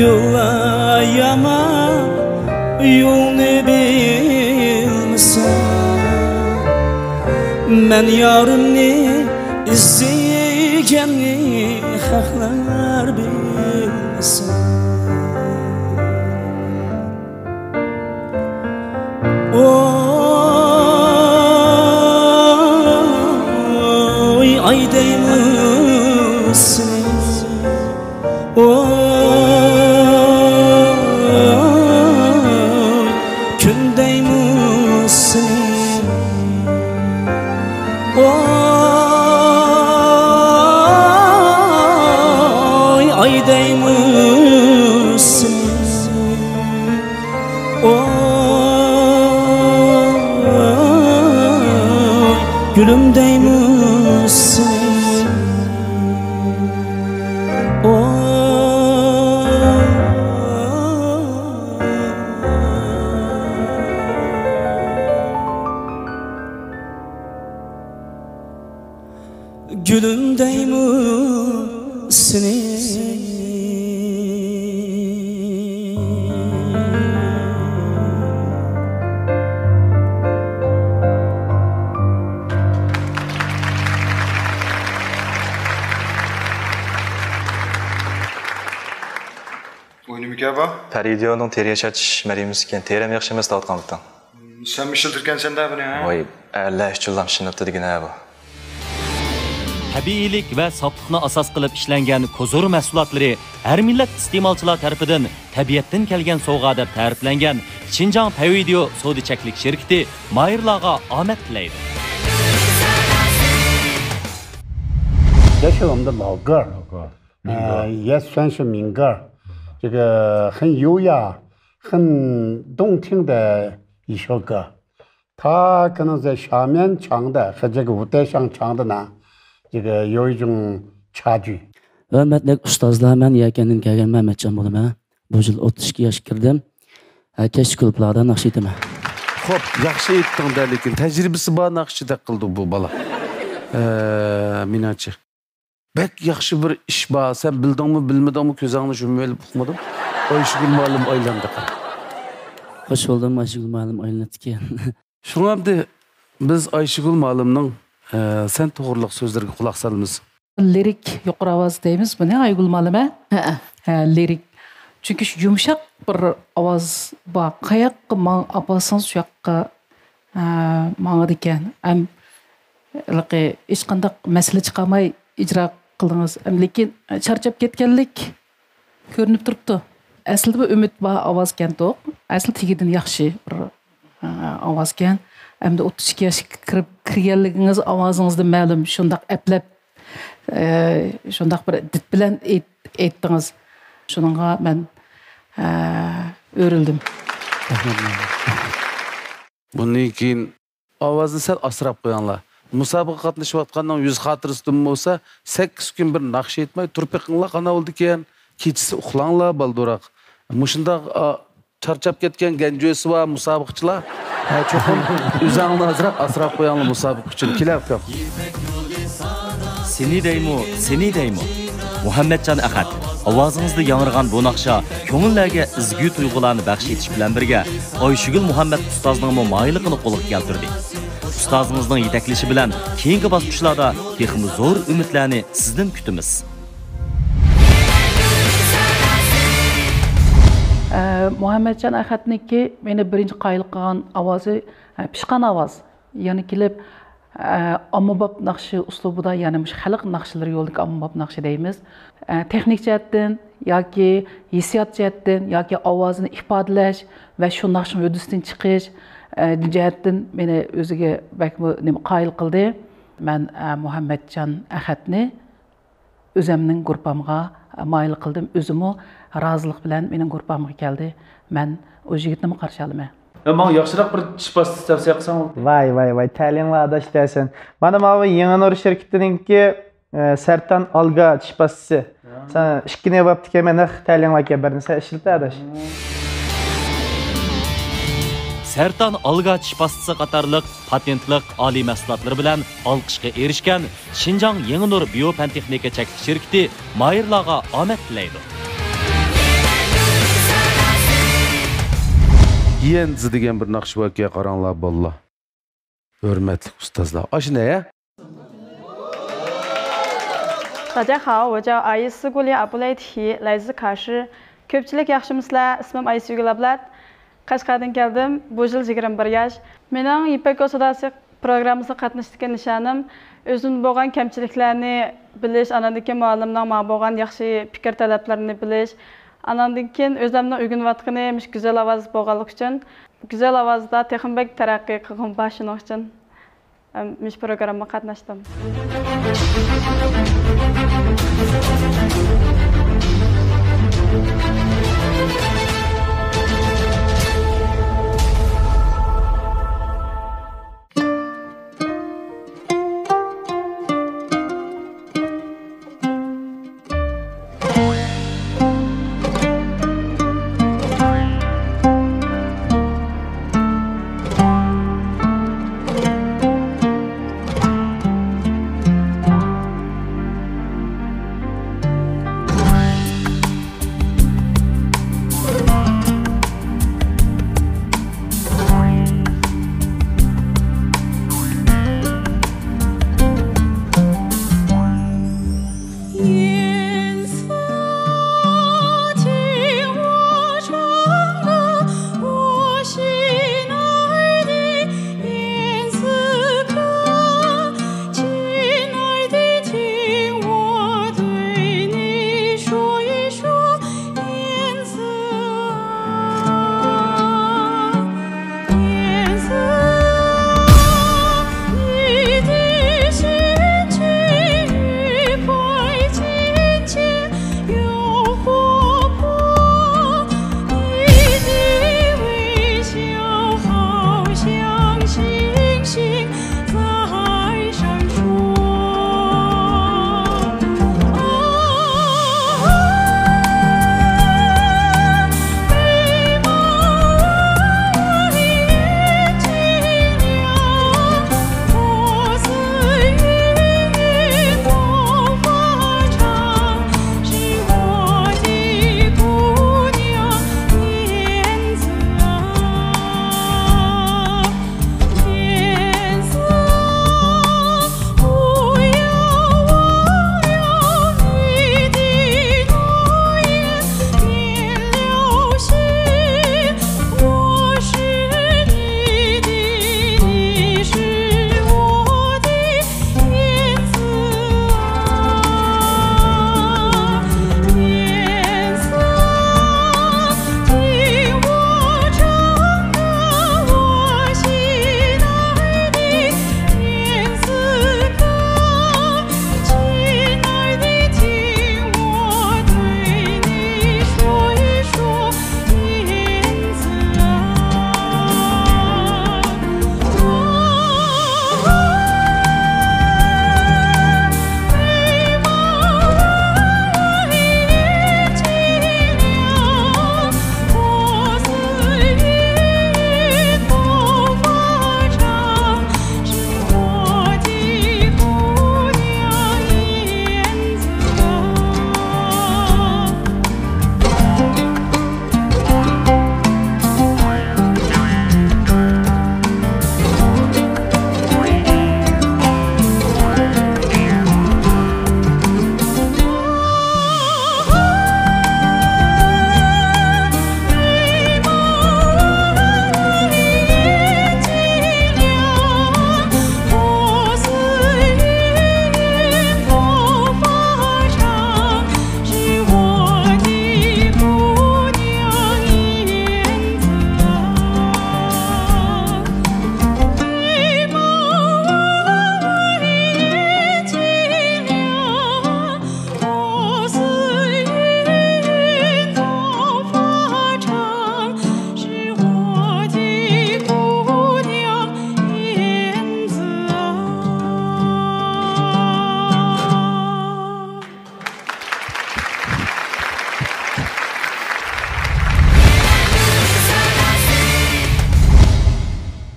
يوللار يامان، يولنى بىلمىسە. مەن يارىمنى ئىزدىگەننى خەقلەر بىلمىسە. ئوي، ئاي دەيمۇ سېنى، ئوي، كۈن دەيمۇ سېنى، ئوي، ئاي دەيمۇ سېنى. ئوي، گۈلۈم دەيمۇ سېنى. ئوي. گۈلۈم دەيمۇ سېنى. ئوينىمىكەن بۇ؟ پەرىدىيونىڭ تېرە ياشارتىش مەرىمىسىكەن. تېرەم ياخشى ئەمەس دەۋاتقانلىقتىن. سەنمۇ ئىشلىتىدىكەنسەن-دە بۇنى، ھە؟ ۋاي، ئەرلەر ئۈچۈنلا ئىشلىنىپتۇ دېگىنە بۇ. تەبىئىيلىك ۋە ساپلىقنى ئاساس قىلىپ ئىشلەنگەن كوزۇر مەھسۇلاتلىرى ھەر مىللەت ئىستېمالچىلار تەرىپىدىن تەبىئەتتىن كەلگەن سوۋغا دەپ تەرىپلەنگەن شىنجاڭ پەيۋىدېئو سودا چەكلىك شىركىتى ماھىرلارغا ئامەت تىلەيدۇ. 这是我们的老歌儿，呃，也算是民歌儿。这个很优雅、很动听的一首歌。他可能在下面唱的和这个舞台上唱的呢，这个有一种差距。 ھۆرمەتلىك ئۇستازلار، مەن يەكەندىن كەلگەن مەمەتجان بولىمەن. بۇ يىل ئوتتۇز ئىككى ياشقا كىردىم. ھە، كەچلىك كۇلۇبلاردا ناخشا ئېيتىمەن. خوپ، ياخشى ئېيتتىڭ-دە، لېكىن تەجرىبىسى بار ناخشىچى دەك قىلدى بۇ بالا. ئە، مېنىڭچە. بەك ياخشى بىر ئىش بار، سەن بىلدىڭمۇ، بىلمىدىڭمۇ، كۆزۈڭنى يۇمۇۋېلىپ ئۇقمىدىڭ. ئايشىگۈل مۇئەللىم ئايلاندى قارا. خوش بولدۇم، ئايشىگۈل مۇئەللىم ئايلىنىپتىكەن. شۇڭا ئەمدى بىز ئايشىگۈل مۇئەللىمنىڭ، ئە، سەن توغرىلىق سۆزلىرىگە قۇلاق سالىمىز. لىرىك يۇقىرى ئاۋاز دەيمىز بۇنى، ئايگۈل مۇئەللىمە؟ ھەئە. ھە، لىرىك. چۈنكى شۇ يۇمشاق بىر ئاۋاز بار. قاياققا ماڭ-، ئاپارسىڭىز شۇ ياققا، ھە، ماڭىدىكەن. ھەم ھېلىقى ھېچقانداق مەسىلە چىقارماي ئىجرا قىلدىڭىز. ھەم لېكىن چارچاپ كەتكەنلىك كۆرۈنۈپ تۇرۇپتۇ. ئەسلىدە بۇ ئۈمىد بار ئاۋازكەنتۇ. ئەسلى تېگىدىن ياخشى بىر، ئە، ئاۋازكەن. ئەمدى ئوتتۇز ئىككى ياشقا كىرىپ، كىرگەنلىكىڭىز ئاۋازىڭىزدىن مەلۇم. شۇنداق ئەپلەپ، ئە، شۇنداق بىر دىت بىلەن ئېيت-، ئېيتتىڭىز. شۇنىڭغا مەن، ئە، ئۆرۈلدۈم. بۇندىن كېيىن ئاۋازنى سەل ئاسراپ قويۇڭلار. مۇسابىقە قاتنىشىۋاتقاننىڭ يۈز خاتىرىسىدىن بولسا، سەككىز كۈن بىر ناخشا ئېيتماي تۇرۇپ بېقىڭلار، قانداق بولىدىكەن. كېچىسى ئۇخلاڭلار بالدۇرراق. مۇشۇنداق، ئا، چارچاپ كەتكەن گەنجۇسى بار مۇسابىقىچىلار. ھە، چوقۇم ئۆزۈڭلار ئازراق ئاسراپ قويۇڭلار مۇسابىقە ئۈچۈن. كېلەر ئۇكام. سېنى دەيمۇ، سېنى دەيمۇ. مۇھەممەتجان ئەخەت، ئاۋازىڭىزدا ياڭرىغان بۇ ناخشا كۆڭۈللەرگە ئىزگۈ تۇيغۇلارنى بەخش ئېتىش بىلەن بىرگە، ئايشىگۈل مۇھەممەت ئۇستازنىڭمۇ مايىللىقىنى قولغا كەلتۈردى. ئۇستازىڭىزنىڭ يېتەكلىشى بىلەن كېيىنكى باسقۇچلاردا تېخىمۇ زور ئۈمىدلەرنى سىزدىن كۈتىمىز. ئە، مۇھەممەتجان ئەخەتنىڭكى مېنى بىرىنچى قايىل قىلغان ئاۋازى، ئە، پىشقان ئاۋاز. يەنە كېلىپ، ئە، ئاممىباب ناخشا ئۇسلۇبىدا، يەنى مۇشۇ خەلق ناخشىلىرى يولىدىكى ئاممىباب ناخشا دەيمىز. ئە، تېخنىك جەھەتتىن ياكى ھېسسىيات جەھەتتىن ياكى ئاۋازىنى ئىپادىلەش ۋە شۇ ناخشىنىڭ ھۆددىسىدىن چىقىش، ئە، جەھەتتىن مېنى ئۆزىگە بەكمۇ نېمە قايىل قىلدى. مەن، ئە، مۇھەممەتجان ئەخەتنى ئۆزەمنىڭ گۇرۇپپامغا مايىل قىلدىم. ئۆزىمۇ رازىلىق بىلەن مېنىڭ گۇرۇپپامغا كەلدى. مەن ئۇ يىگىتنىمۇ قارشى ئالىمەن. يا، ماڭا ياخشىراق بىر چىش پاستىسى تەۋسىيە قىلساڭ. ۋاي، ۋاي، ۋاي، تەلىيىڭلار ئاداش دەسەن. مانا ماۋۇ يېڭى نۇر شىركىتىنىڭكى، ئە، سەرتان ئالگا چىش پاستىسى. سەن ئىككىنى بوپتىكەن، مەن نەق تەلىيىڭلار ئىكەن، بىرنى سەن ئىشلىتە ئاداش. سەرتان ئالگا چىش پاستىسى قاتارلىق پاتېنتلىق ئالىي مەھسۇلاتلىرى بىلەن ئالقىشقا ئېرىشكەن شىنجاڭ يېڭى نۇر بىيو پەن تېخنىكا چەكلىك شىركىتى ماھىرلارغا ئامەت تىلەيدۇ. يەنزى دېگەن بىر ناخشا باركەن، قاراڭلار بالىلار. ھۆرمەتلىك ئۇستازلار، ئاشۇ نە؟ 大家好，我叫阿依斯古里阿布雷提，来自卡什。 كۆپچىلىك ياخشىمۇسىلەر؟ ئىسمىم ئايسۈگۈل ئابلەت. قەشقەردىن كەلدىم. بۇ يىل يىگىرمە بىر ياش. مېنىڭ يىپەك يولى سوداسى پروگراممىسىغا قاتنىشىشتىكى نىشانىم ئۆزۈمدە بولغان كەمچىلىكلەرنى بىلىش، ئاناندىن كېيىن مۇئەللىمنىڭ ماڭا بولغان ياخشى پىكىر تەلەپلىرىنى بىلىش، ئاناندىن كېيىن ئۆزۈمنىڭ ئۆگىنىۋاتقىنى مۇشۇ گۈزەل ئاۋاز بولغانلىقى ئۈچۈن، گۈزەل ئاۋازدا تېخىمۇ بەك تەرەققىي قىلغۇم بار، شۇنىڭ ئۈچۈن مۇشۇ پروگراممىغا قاتناشتىم.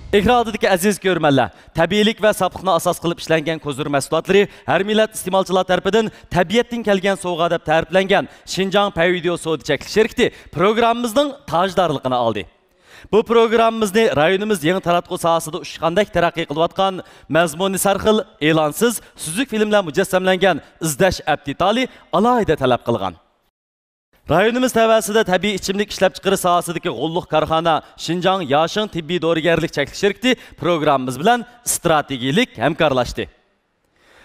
ئېكران ئالدىدىكى ئەزىز كۆرۈرمەنلەر، تەبىئىيلىك ۋە ساپلىقنى ئاساس قىلىپ ئىشلەنگەن كوزۇر مەھسۇلاتلىرى ھەر مىللەت ئىستېمالچىلار تەرىپىدىن تەبىئەتتىن كەلگەن سوۋغا دەپ تەرىپلەنگەن شىنجاڭ پەيۋىدېئو سودا چەكلىك شىركىتى پروگراممىمىزنىڭ تاجدارلىقىنى ئالدى. بۇ پروگراممىمىزنى رايونىمىز يېڭى تاراتقۇ ساھەسىدە ئۇچقاندەك تەرەققىي قىلىۋاتقان مەزمۇنى سەرخىل، ئېلانسىز، سۈزۈك فىلىم بىلەن مۇجەسسەملەنگەن ئىزدەش ئەپ دېتالى ئالاھىدە تەلەپ قىلغان. رايونىمىز تەۋەسىدە تەبىئىي ئىچىملىك ئىشلەپچىقىرىش ساھەسىدىكى غوللۇق كارخانا شىنجاڭ ياشىڭ تېببىي دورىگەرلىك چەكلىك شىركىتى پروگراممىمىز بىلەن ئىستراتېگىيىلىك ھەمكارلاشتى.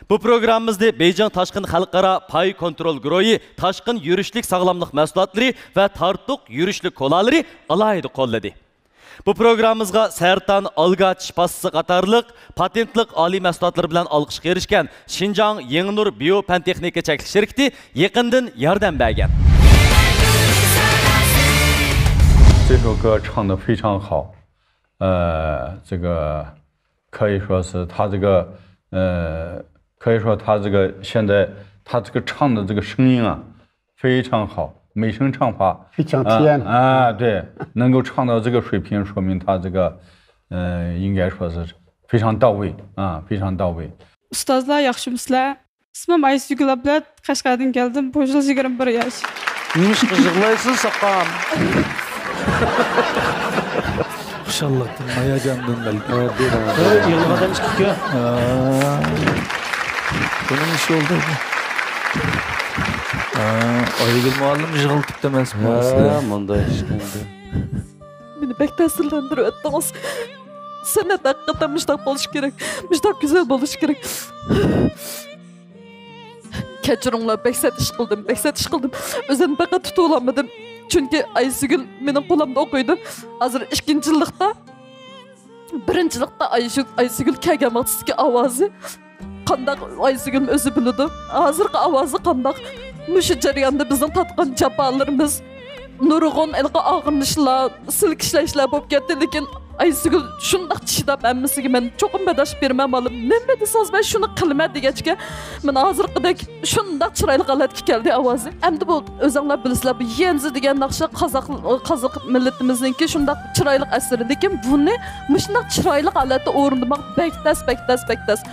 بۇ پروگراممىمىزنى بېيجىڭ تاشقىن خەلقئارا پاي كونترول گۇرۇھى تاشقىن يۈرۈشلۈك ساغلاملىق مەھسۇلاتلىرى ۋە تارتۇق يۈرۈشلۈك كولالىرى ئالاھىدە قوللىدى. بۇ پروگراممىمىزغا سەرتان ئالگاچ پاستىسى قاتارلىق پاتېنتلىق ئالىي مەھسۇلاتلىرى بىلەن ئالقىشقا ئېرىشكەن شىنجاڭ يېڭىنۇر بىيو پەن تېخنىكا چەكلىك شىركىتى يېقىندىن ياردەم بەرگەن. 这首歌唱得非常好，呃，这个可以说是他这个，呃，可以说他这个现在他这个唱的这个声音啊，非常好，美声唱法，非常甜。啊，啊，对，能够唱到这个水平，说明他这个，呃，应该说是非常到位啊，非常到位。 ئۇستازلار ياخشىمۇسىلەر؟ ئىسمىم ئايسۈگۈل ئابلەت، قەشقەردىن كەلدىم. بۇ يىل يىگىرمە بىر ياش. نېمىشقا يىغلايسىز، ساقام؟ خۇشاللىقتىن، ھاياجاندىن بەلكىم. يىغلىغان ئادەم ئىككى. بۇنىڭ ئىشى بولدى. ئايگۈل مۇئەللىم يىغلىتىپتۇ ئەمەسمۇ سىلەر؟ مۇنداق ئىش قىلدى. مېنى بەك تەسىرلەندۈرۈۋەتتىڭىز. سەنئەت ھەقىقەتەن مۇشۇنداق بولۇشى كېرەك. مۇشۇنداق گۈزەل بولۇشى كېرەك. كەچۈرۈڭلار، بەك سەت ئىش قىلدىم، بەك سەت ئىش قىلدىم. ئۆزۈمنى پەقەت تۇتۇۋالالمىدىم. چۈنكى ئايسۈگۈل مېنىڭ قولۇمدا ئوقۇيدۇ. ھازىر ئىككىنچى يىللىقتا، بىرىنچى يىللىقتا ئايسۈگۈل كەلگەن ۋاقتىدىكى ئاۋازى قانداق، ئايسۈگۈلمۇ ئۆزى بىلىدۇ. ھازىرقى ئاۋازى قانداق. مۇشۇ جەرياندا بىزنىڭ تارتقان جاپالىرىمىز، نۇرغۇن ھېلىقى ئاغرىنىشلار، سىلكىشلەشلەر بولۇپ كەتتى، لېكىن ئايسۈگۈل شۇنداق چىداپ ھەممىسىگە، مەن چوقۇم بەرداشلىق بېرىمەن بالام، نېمە دېسىڭىز مەن شۇنى قىلىمەن دېگەچكە، مانا ھازىرقىدەك شۇنداق چىرايلىق ھالەتكە كەلدى ئاۋازى. ئەمدى بۇ ئۆزۈڭلار بىلىسىلەر، بۇ يەنزى دېگەن ناخشا قازاق، قازاق مىللىتىمىزنىڭكى شۇنداق چىرايلىق ئەسىرى، لېكىن بۇنى مۇشۇنداق چىرايلىق ھالەتتە ئورۇندىماق بەك تەس، بەك تەس، بەك تەس.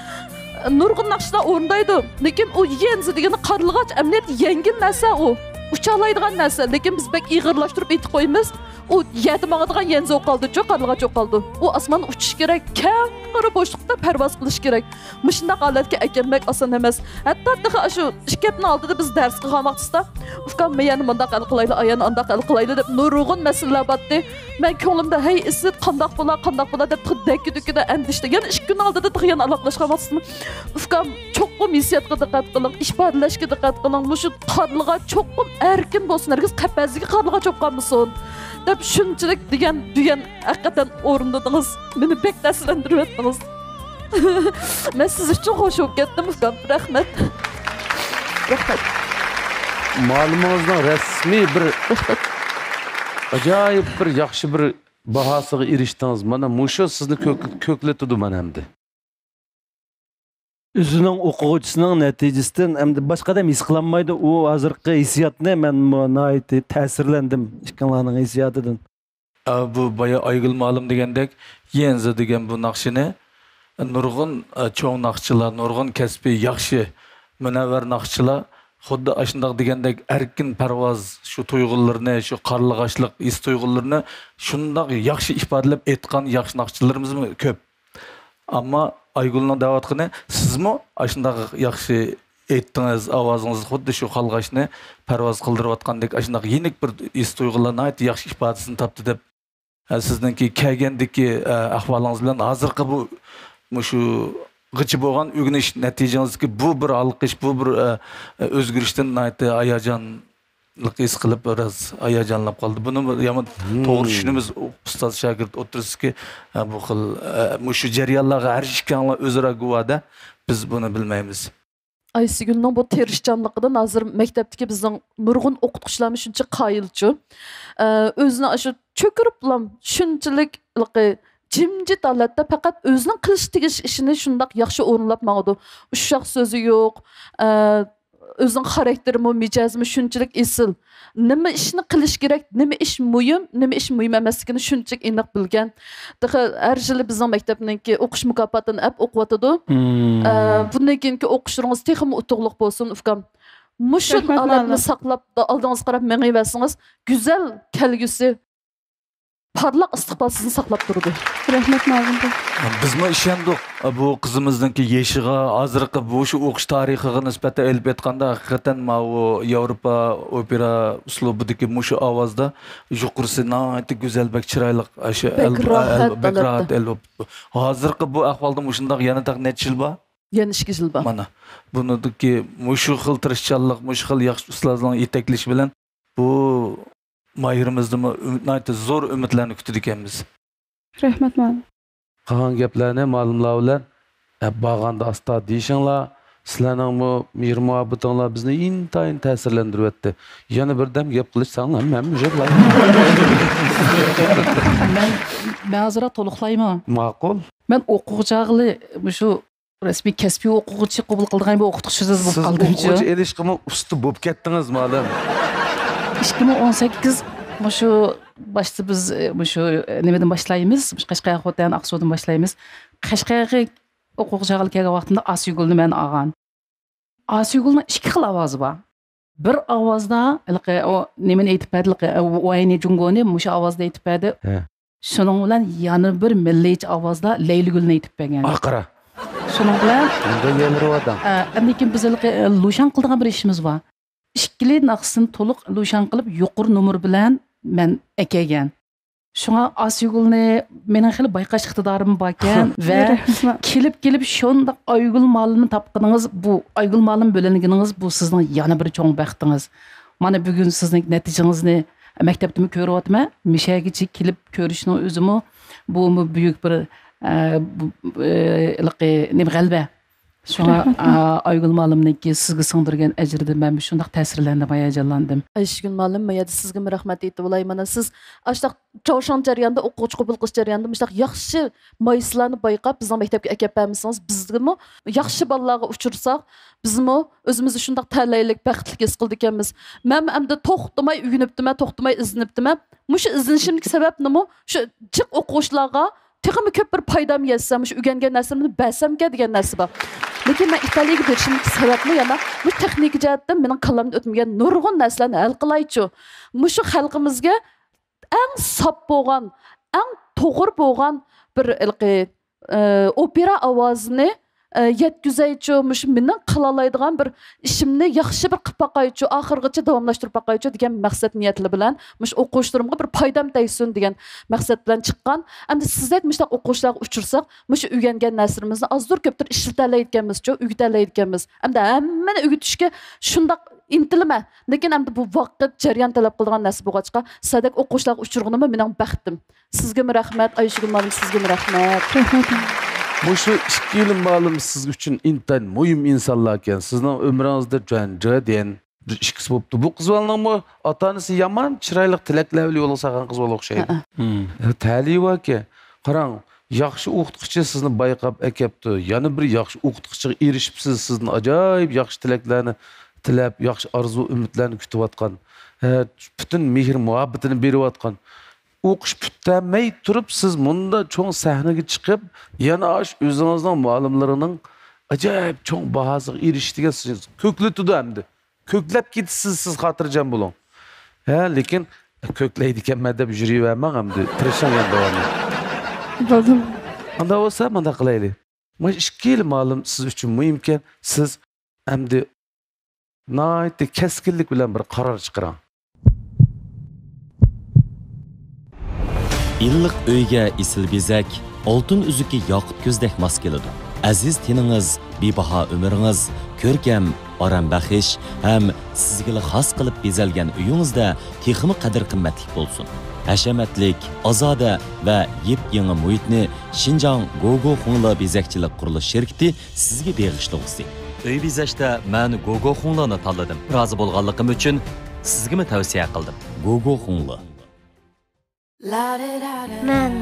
نۇرغۇن ناخشىلار ئورۇندايدۇ، لېكىن ئۇ يەنزى دېگىنى قارلىغاچ ئەمەلىيەتتە يەڭگىل نەرسە ئۇ. ئۇچالايدىغان نەرسە، لېكىن بىز بەك ئېغىرلاشتۇرۇپ ئېيتىپ قويىمىز. ئۇ يەردە ماڭىدىغان يەنزى بولۇپ قالدىچۇ، قارلىغاچ بولۇپ قالىدۇ. ئۇ ئاسماندا ئۇچۇشى كېرەك، كەڭرى بوشلۇقتا پەرۋاز قىلىشى كېرەك. مۇشۇنداق ھالەتكە ئەكەلمەك ئاسان ئەمەس. ھەتتا تېخى ئاشۇ ئىككى ھەپتىنىڭ ئالدىدا بىز دەرس قىلغان ۋاقتىسىدا، ئۇكام، مەن يەنە مۇنداق ھەل قىلايلى، ئايان ئانداق ھەل قىلايلى دەپ نۇرغۇن مەسىلىلەر بارتتى. مەن كۆڭلۈمدە، ھەي ئىسىت، قانداق بولا، قانداق بولا دەپ تېخى دەككە-دۈككىدە ئەندىشىدە. يەنە ئىككى كۈن ئالدىدا تېخى يەنە ئالاقىلاشقان ۋاقتىسىدا، ئۇكام، چوقۇم ھېسسىياتقا دىققەت قىلىڭ، ئىپادىلەشكە دىققەت قىلىڭ، مۇشۇ قارلىغاچ چوقۇم ئەركىن بولسۇن، ھەرگىز قەپەستىكى قارلىغاچ بولۇپ قالمىسۇن دەپ شۇنچىلىك دېگەن دېگەن ھەقىقەتەن ئورۇندىدىڭىز. مېنى بەك تەسىرلەندۈرۈۋەتتىڭىز. مەن سىز ئۈچۈن خوش بولۇپ كەتتىم، ئۇكام. رەھمەت. رەھمەت. مۇئەللىمىڭىزنىڭ رەسمىي بىر ئاجايىپ بىر ياخشى بىر باھاسىغا ئېرىشتىڭىز. مانا مۇشۇ سىزنى كۆك-، كۆكلىتىدۇ مانا ئەمدى. ئۆزىنىڭ ئوقۇغۇچىسىنىڭ نەتىجىسىدىن ئەمدى باشقا ئادەم ھېس قىلالمايدۇ. ئۇ ھازىرقى ھېسسىياتنى مەنمۇ ناھايىتى تەسىرلەندىم ئىككىڭلارنىڭ ھېسسىياتىدىن. ئە، بۇ بايا ئايگۈل مۇئەللىم دېگەندەك، يېنزا دېگەن بۇ ناخشىنى نۇرغۇن، ئە، چوڭ ناخشىچىلار، نۇرغۇن كەسپىي ياخشى مۇنەۋۋەر ناخشىچىلار خۇددى ئاشۇنداق دېگەندەك ئەركىن پەرۋاز، شۇ تۇيغۇلىرىنى، شۇ قارلىغاچلىق ھېس تۇيغۇلىرىنى شۇنداق ياخشى ئىپادىلەپ ئېيتقان ياخشى ناخشىچىلىرىمىزمۇ كۆپ. ئەمما ئايگۈلنىڭ دەۋاتقىنى، سىزمۇ ئاشۇنداق ياخشى ئېيتتىڭىز، ئاۋازىڭىز خۇددى شۇ قارلىغاچنى پەرۋاز قىلدۇرۇۋاتقاندەك، ئاشۇنداق يېنىك بىر ھېس تۇيغۇلار ناھايىتى ياخشى ئىپادىسىنى تاپتى دەپ، ئە، سىزنىڭكى كەلگەندىكى، ئە، ئەھۋالىڭىز بىلەن ھازىرقى بۇ، مۇشۇغىچە بولغان ئۆگىنىش نەتىجىڭىزدىكى بۇ بىر ھالقىش، بۇ بىر، ئە، ئۆزگىرىشتىن ناھايىتى ھاياجانلىق ھېس قىلىپ، بىراز ھاياجانلاپ قالدى. بۇنى يامان توغرا چۈشىنىمىز، ئۇستاز شاگىرت ئوتتۇرىسىدىكى، ئە، بۇ خىل، ئە، مۇشۇ جەريانلارغا ھەر ئىككىڭلار ئۆزئارا گۇۋاھدە، بىز بۇنى بىلمەيمىز. ئايسىگۈلنىڭ بۇ تىرىشچانلىقىدىن ھازىر مەكتەپتىكى بىزنىڭ نۇرغۇن ئوقۇتقۇچىلارمۇ شۇنچە قايىلچۇ. ئە، ئۆزىنى ئاشۇ چۆكۈرۈپلام شۇنچىلىك ھېلىقى جىمجىت ھالەتتە پەقەت ئۆزىنىڭ قىلىش تېگىش ئىشىنى شۇنداق ياخشى ئورۇنلاپ ماڭىدۇ. ئۇششاق سۆزى يوق، ئە، ئۆزىنىڭ خاراكتېرىمۇ، مىجەزىمۇ شۇنچىلىك ئېسىل. نېمە ئىشنى قىلىش كېرەك، نېمە ئىش مۇھىم، نېمە ئىش مۇھىم ئەمەسلىكىنى شۇنچىلىك ئېنىق بىلگەن. تېخى ھەر يىلى بىزنىڭ مەكتەپنىڭكى ئوقۇش مۇكاپاتىنى ئەپ ئوقۇۋاتىدۇ. مم. ئە، بۇندىن كېيىنكى ئوقۇشلىرىڭىز تېخىمۇ ئۇتۇقلۇق بولسۇن، ئۇكام. مۇشۇ رەھمەت، ئادەمنى مۇئەللىم. ساقلاپ، ئالدىڭىزغا قاراپ مېڭىۋەرسىڭىز، گۈزەل كەلگۈسى، پارلاق ئىستىقبال سىزنى ساقلاپ تۇرىدۇ. رەھمەت، مۇئەللىم. بىزمۇ ئىشەندۇق. بۇ قىزىمىزنىڭكى يېشىغا، ھازىرقى بۇ شۇ ئوقۇش تارىخىغا نىسبەتەن ئېلىپ ئېيتقاندا، ھەقىقەتەن ماۋۇ ياۋروپا ئوپېرا ئۇسلۇبىدىكى مۇشۇ ئاۋازدا يۇقىرىسى ناھايىتى گۈزەل، بەك چىرايلىق، ئاشۇ بەك ئەل-، راھەت ئەل-، بەك ئالەتتە. راھەت ئەلۋاپ. ھازىرقى بۇ ئەھۋالدا مۇشۇنداق يەنە تېخى نەچچە يىل بار؟ يەنە ئىككى يىل بار. مانا، بۇنىڭدىكى مۇشۇ خىل تىرىشچانلىق، مۇشۇ خىل ياخشى ئۇستازلارنىڭ يېتەكلىشى بىلەن بۇ ماھىرىمىزدىنمۇ ئۈمىد، ناھايىتى زور ئۈمىدلەرنى كۈتىدىكەنمىز. رەھمەت، مۇئەللىم. قالغان گەپلەرنى مۇئەللىملار بىلەن، ئە، بارغاندا ئاستا دېيىشىڭلار. سىلەرنىڭمۇ مېھىر-مۇھەببىتىڭلار بىزنى ئىنتايىن تەسىرلەندۈرۈۋەتتى. يەنە بىردەم گەپ قىلىش ساڭلار ھەممە يىغلايدۇ. مەن، مەن ئازراق تولۇقلايمۇ؟ ماقۇل. مەن ئوقۇغۇچى چاغلى مۇشۇ رەسمىي كەسپىي ئوقۇغۇچى قوبۇل قىلىدىغان بىر ئوقۇتقۇچىسىز بولۇپ سىز قالدىم. ئوقۇغۇچى ئېلىشقىمۇ ئۇستا بولۇپ كەتتىڭىز، مۇئەللىم. ئىككى مىڭ ئون سەككىز مۇشۇ باشتا بىز، مۇشۇ نېمىدىن باشلايمىز؟ مۇشۇ قەشقەر، خوتەن، ئاقسۇدىن باشلايمىز. قەشقەرگە ئوقۇغۇچى چاغلى كەلگەن ۋاقتىمدا ئاسىيگۈلنى مەن ئالغان. ئاسىيگۈلنىڭ ئىككى خىل ئاۋازى بار. بىر ئاۋازدا ھېلىقى ئۇ نېمىنى ئېيتىپ بەردى، ھېلىقى، ئۇ ۋاينى جۇڭگونى مۇشۇ ئاۋازدا ئېيتىپ بەردى. ھە. شۇنىڭ بىلەن يەنە بىر مىللىيچە ئاۋازدا لەيلىگۈلنى ئېيتىپ بەرگەن. ئاقارا. شۇنىڭ بىلەن، ئە، ئەمدىكىن بىز ھېلىقى، ئە، لۇشياڭ قىلىدىغان بىر ئىشىمىز بار. ئىككىلى ناخشىسىنى تولۇق لۇشياڭ قىلىپ، يۇقىرى نومۇر بىلەن مەن ئەكەلگەن. شۇڭا ئاسىيگۈلنى مېنىڭ خېلى بايقاش ئىقتىدارىم باركەن ۋە رەھمەت. كېلىپ، كېلىپ شۇنداق ئايگۈل مۇئەللىمنى تاپقىنىڭىز، بۇ ئايگۈل مۇئەللىم بۆلەنگىنىڭىز، بۇ سىزنىڭ يەنە بىر چوڭ بەختىڭىز. مانا بۈگۈن سىزنىڭ نەتىجىڭىزنى مەكتەپتىمۇ كۆرۈۋاتىمەن. مۇشۇ يەرگىچە كېلىپ كۆرۈشنىڭ ئۆزىمۇ، بۇمۇ بۈيۈك بىر، ئە، بۇ، ئە، ھېلىقى نېمە، غەلىبە. شۇڭا، رەھمەت. ئا، ئايگۈل مۇئەللىمنىڭكى سىزگە سىڭدۈرگەن ئەجرىدىن مەن شۇنداق تەسىرلەندىم، ھاياجانلاندىم. ئايشىگۈل مۇئەللىم، ما يەردە سىزگىمۇ رەھمەت ئېيتىۋالاي. مانا سىز ئاشۇنداق چاۋشاڭ جەريانىدا، ئوقۇغۇچى قوبۇل قىلىش جەريانىدا مۇشۇنداق ياخشى ماھىرلارنى بايقاپ، بىزنىڭ مەكتەپكە ئەكەپ بەرمىسىڭىز، بىزگىمۇ ياخشى بالىلارغا ئۇچرىساق، بىزمۇ ئۆزىمىزنى شۇنداق تەلەيلىك، بەختلىك ھېس قىلىدىكەنمىز. مەن ئەمدى توختىماي ئۆگىنىپتىمەن، توختىماي ئىزدىنىپتىمەن. مۇشۇ ئىزدىنىشىمدىكى سەۋەبنىمۇ شۇ جىق ئوقۇغۇچىلارغا تېخىمۇ كۆپ بىر پايدام يەتسە، مۇشۇ ئۆگەنگەن نەرسىمنى بەرسەمكەن دېگەن نەرسە بار. لېكىن مەن ئىتالىيەگە بېرىشىمدىكى سەۋەبمۇ يەنە مۇشۇ تېخنىكا جەھەتتىن مېنىڭ كاللامدىن ئۆتمىگەن نۇرغۇن نەرسىلەرنى ھەل قىلايچۇ. مۇشۇ خەلقىمىزگە ئەڭ ساپ بولغان، ئەڭ توغرا بولغان بىر ھېلىقى، ئە، ئوپېرا ئاۋازىنى، ئە، يەتكۈزەيچۇ، مۇشۇ مېنىڭ قىلالايدىغان بىر ئىشىمنى ياخشى بىر قىلىپ باقايچۇ، ئاخىرغىچە داۋاملاشتۇرۇپ باقايچۇ دېگەن مەقسەت نىيەتلىرى بىلەن، مۇشۇ ئوقۇغۇچىلىرىمغا بىر پايدام تەگسۇن دېگەن مەقسەت بىلەن چىققان. ئەمدى سىزدەك مۇشۇنداق ئوقۇغۇچىلارغا ئۇچرىساق، مۇشۇ ئۆگەنگەن نەرسىلىرىمىزنى ئازدۇر كۆپتۇر ئىشلىتەلەيدىكەنمىزچۇ، ئۆگىتەلەيدىكەنمىز. ئەمدى ھەممىنى ئۆگىتىشكە شۇنداق ئىنتىلىمەن. لېكىن ئەمدى بۇ ۋاقىت جەريان تەلەپ قىلىدىغان نەرسە بولغاچقا، سىزدەك ئوقۇغۇچىلارغا ئۇچرىغىنىمۇ مېنىڭ بەختىم. سىزگىمۇ رەھمەت، ئايشىگۈل مۇئەللىم، سىزگىمۇ رەھمەت. رەھمەت. مۇشۇ ئىككى مۇئەللىم سىز ئۈچۈن ئىنتايىن مۇھىم ئىنسانلاركەن. سىزنىڭ ئۆمرىڭىزدە جۈەن جېدىن بىر ئىككىسى بوپتۇ. بۇ قىز بالىنىڭمۇ ئاتا-ئانىسى يامان چىرايلىق تىلەكلەر بىلەن يولغا سالغان قىز بالا ئوخشايدۇ. ھەئە. ھە، تەلىيى باركەن. قاراڭ، ياخشى ئوقۇتقۇچى سىزنى بايقاپ ئەكەپتۇ. يەنە بىر ياخشى ئوقۇتقۇچىغا ئېرىشىپسىز. سىزدىن ئاجايىپ ياخشى تىلەكلەرنى تىلەپ، ياخشى ئارزۇ-ئۈمىدلەرنى كۈتۈۋاتقان. ھە، پۈتۈن مېھىر-مۇھەببىتىنى بېرىۋاتقان. ئوقۇش پۈتتۈرمەي تۇرۇپ، سىز مۇنداق چوڭ سەھنىگە چىقىپ، يەنە ئاشۇ ئۆزىڭىزنىڭ مۇئەللىملىرىنىڭ ئاجايىپ چوڭ باھاسىغا ئېرىشىش دېگەن سىزنى كۆكلىتىدۇ ئەمدى. كۆكلەپ كېتىسىز، سىز خاتىرجەم بولۇڭ. ھە، لېكىن كۆكلەيدىكەنمەن دەپ يۈرۈۋەرمەڭ ئەمدى. تىرىشىڭ يەنە داۋاملىق. بولدى. ئانداق بولسا مۇنداق قىلايلى. مانا ئىككىلا مۇئەللىم سىز ئۈچۈن مۇھىمكەن. سىز ئەمدى ناھايىتى كەسكىنلىك بىلەن بىر قارار چىقىرىڭ. ئىللىق ئۆيگە ئېسىل بېزەك، ئالتۇن ئۈزۈكى ياقۇت كۆزدەك ماس كېلىدۇ. ئەزىز تېنىڭىز، بىباھا ئۆمرىڭىز، كۆركەم، ئارام بەخش ھەم سىزگىلا خاس قىلىپ بېزەلگەن ئۆيىڭىزدە تېخىمۇ قەدىر-قىممەتلىك بولسۇن. ھەشەمەتلىك، ئازادە ۋە يېپيېڭى مۇھىتنى شىنجاڭ گوگو خۇڭلې بېزەكچىلىك قۇرۇلۇش شىركىتى سىزگە بېغىشلىغۇسى. ئۆي بېزەشتە مەن گوگو خۇڭلېنى تاللىدىم. رازى بولغانلىقىم ئۈچۈن سىزگىمۇ تەۋسىيە قىلدىم. گوگو خۇڭلې. مەن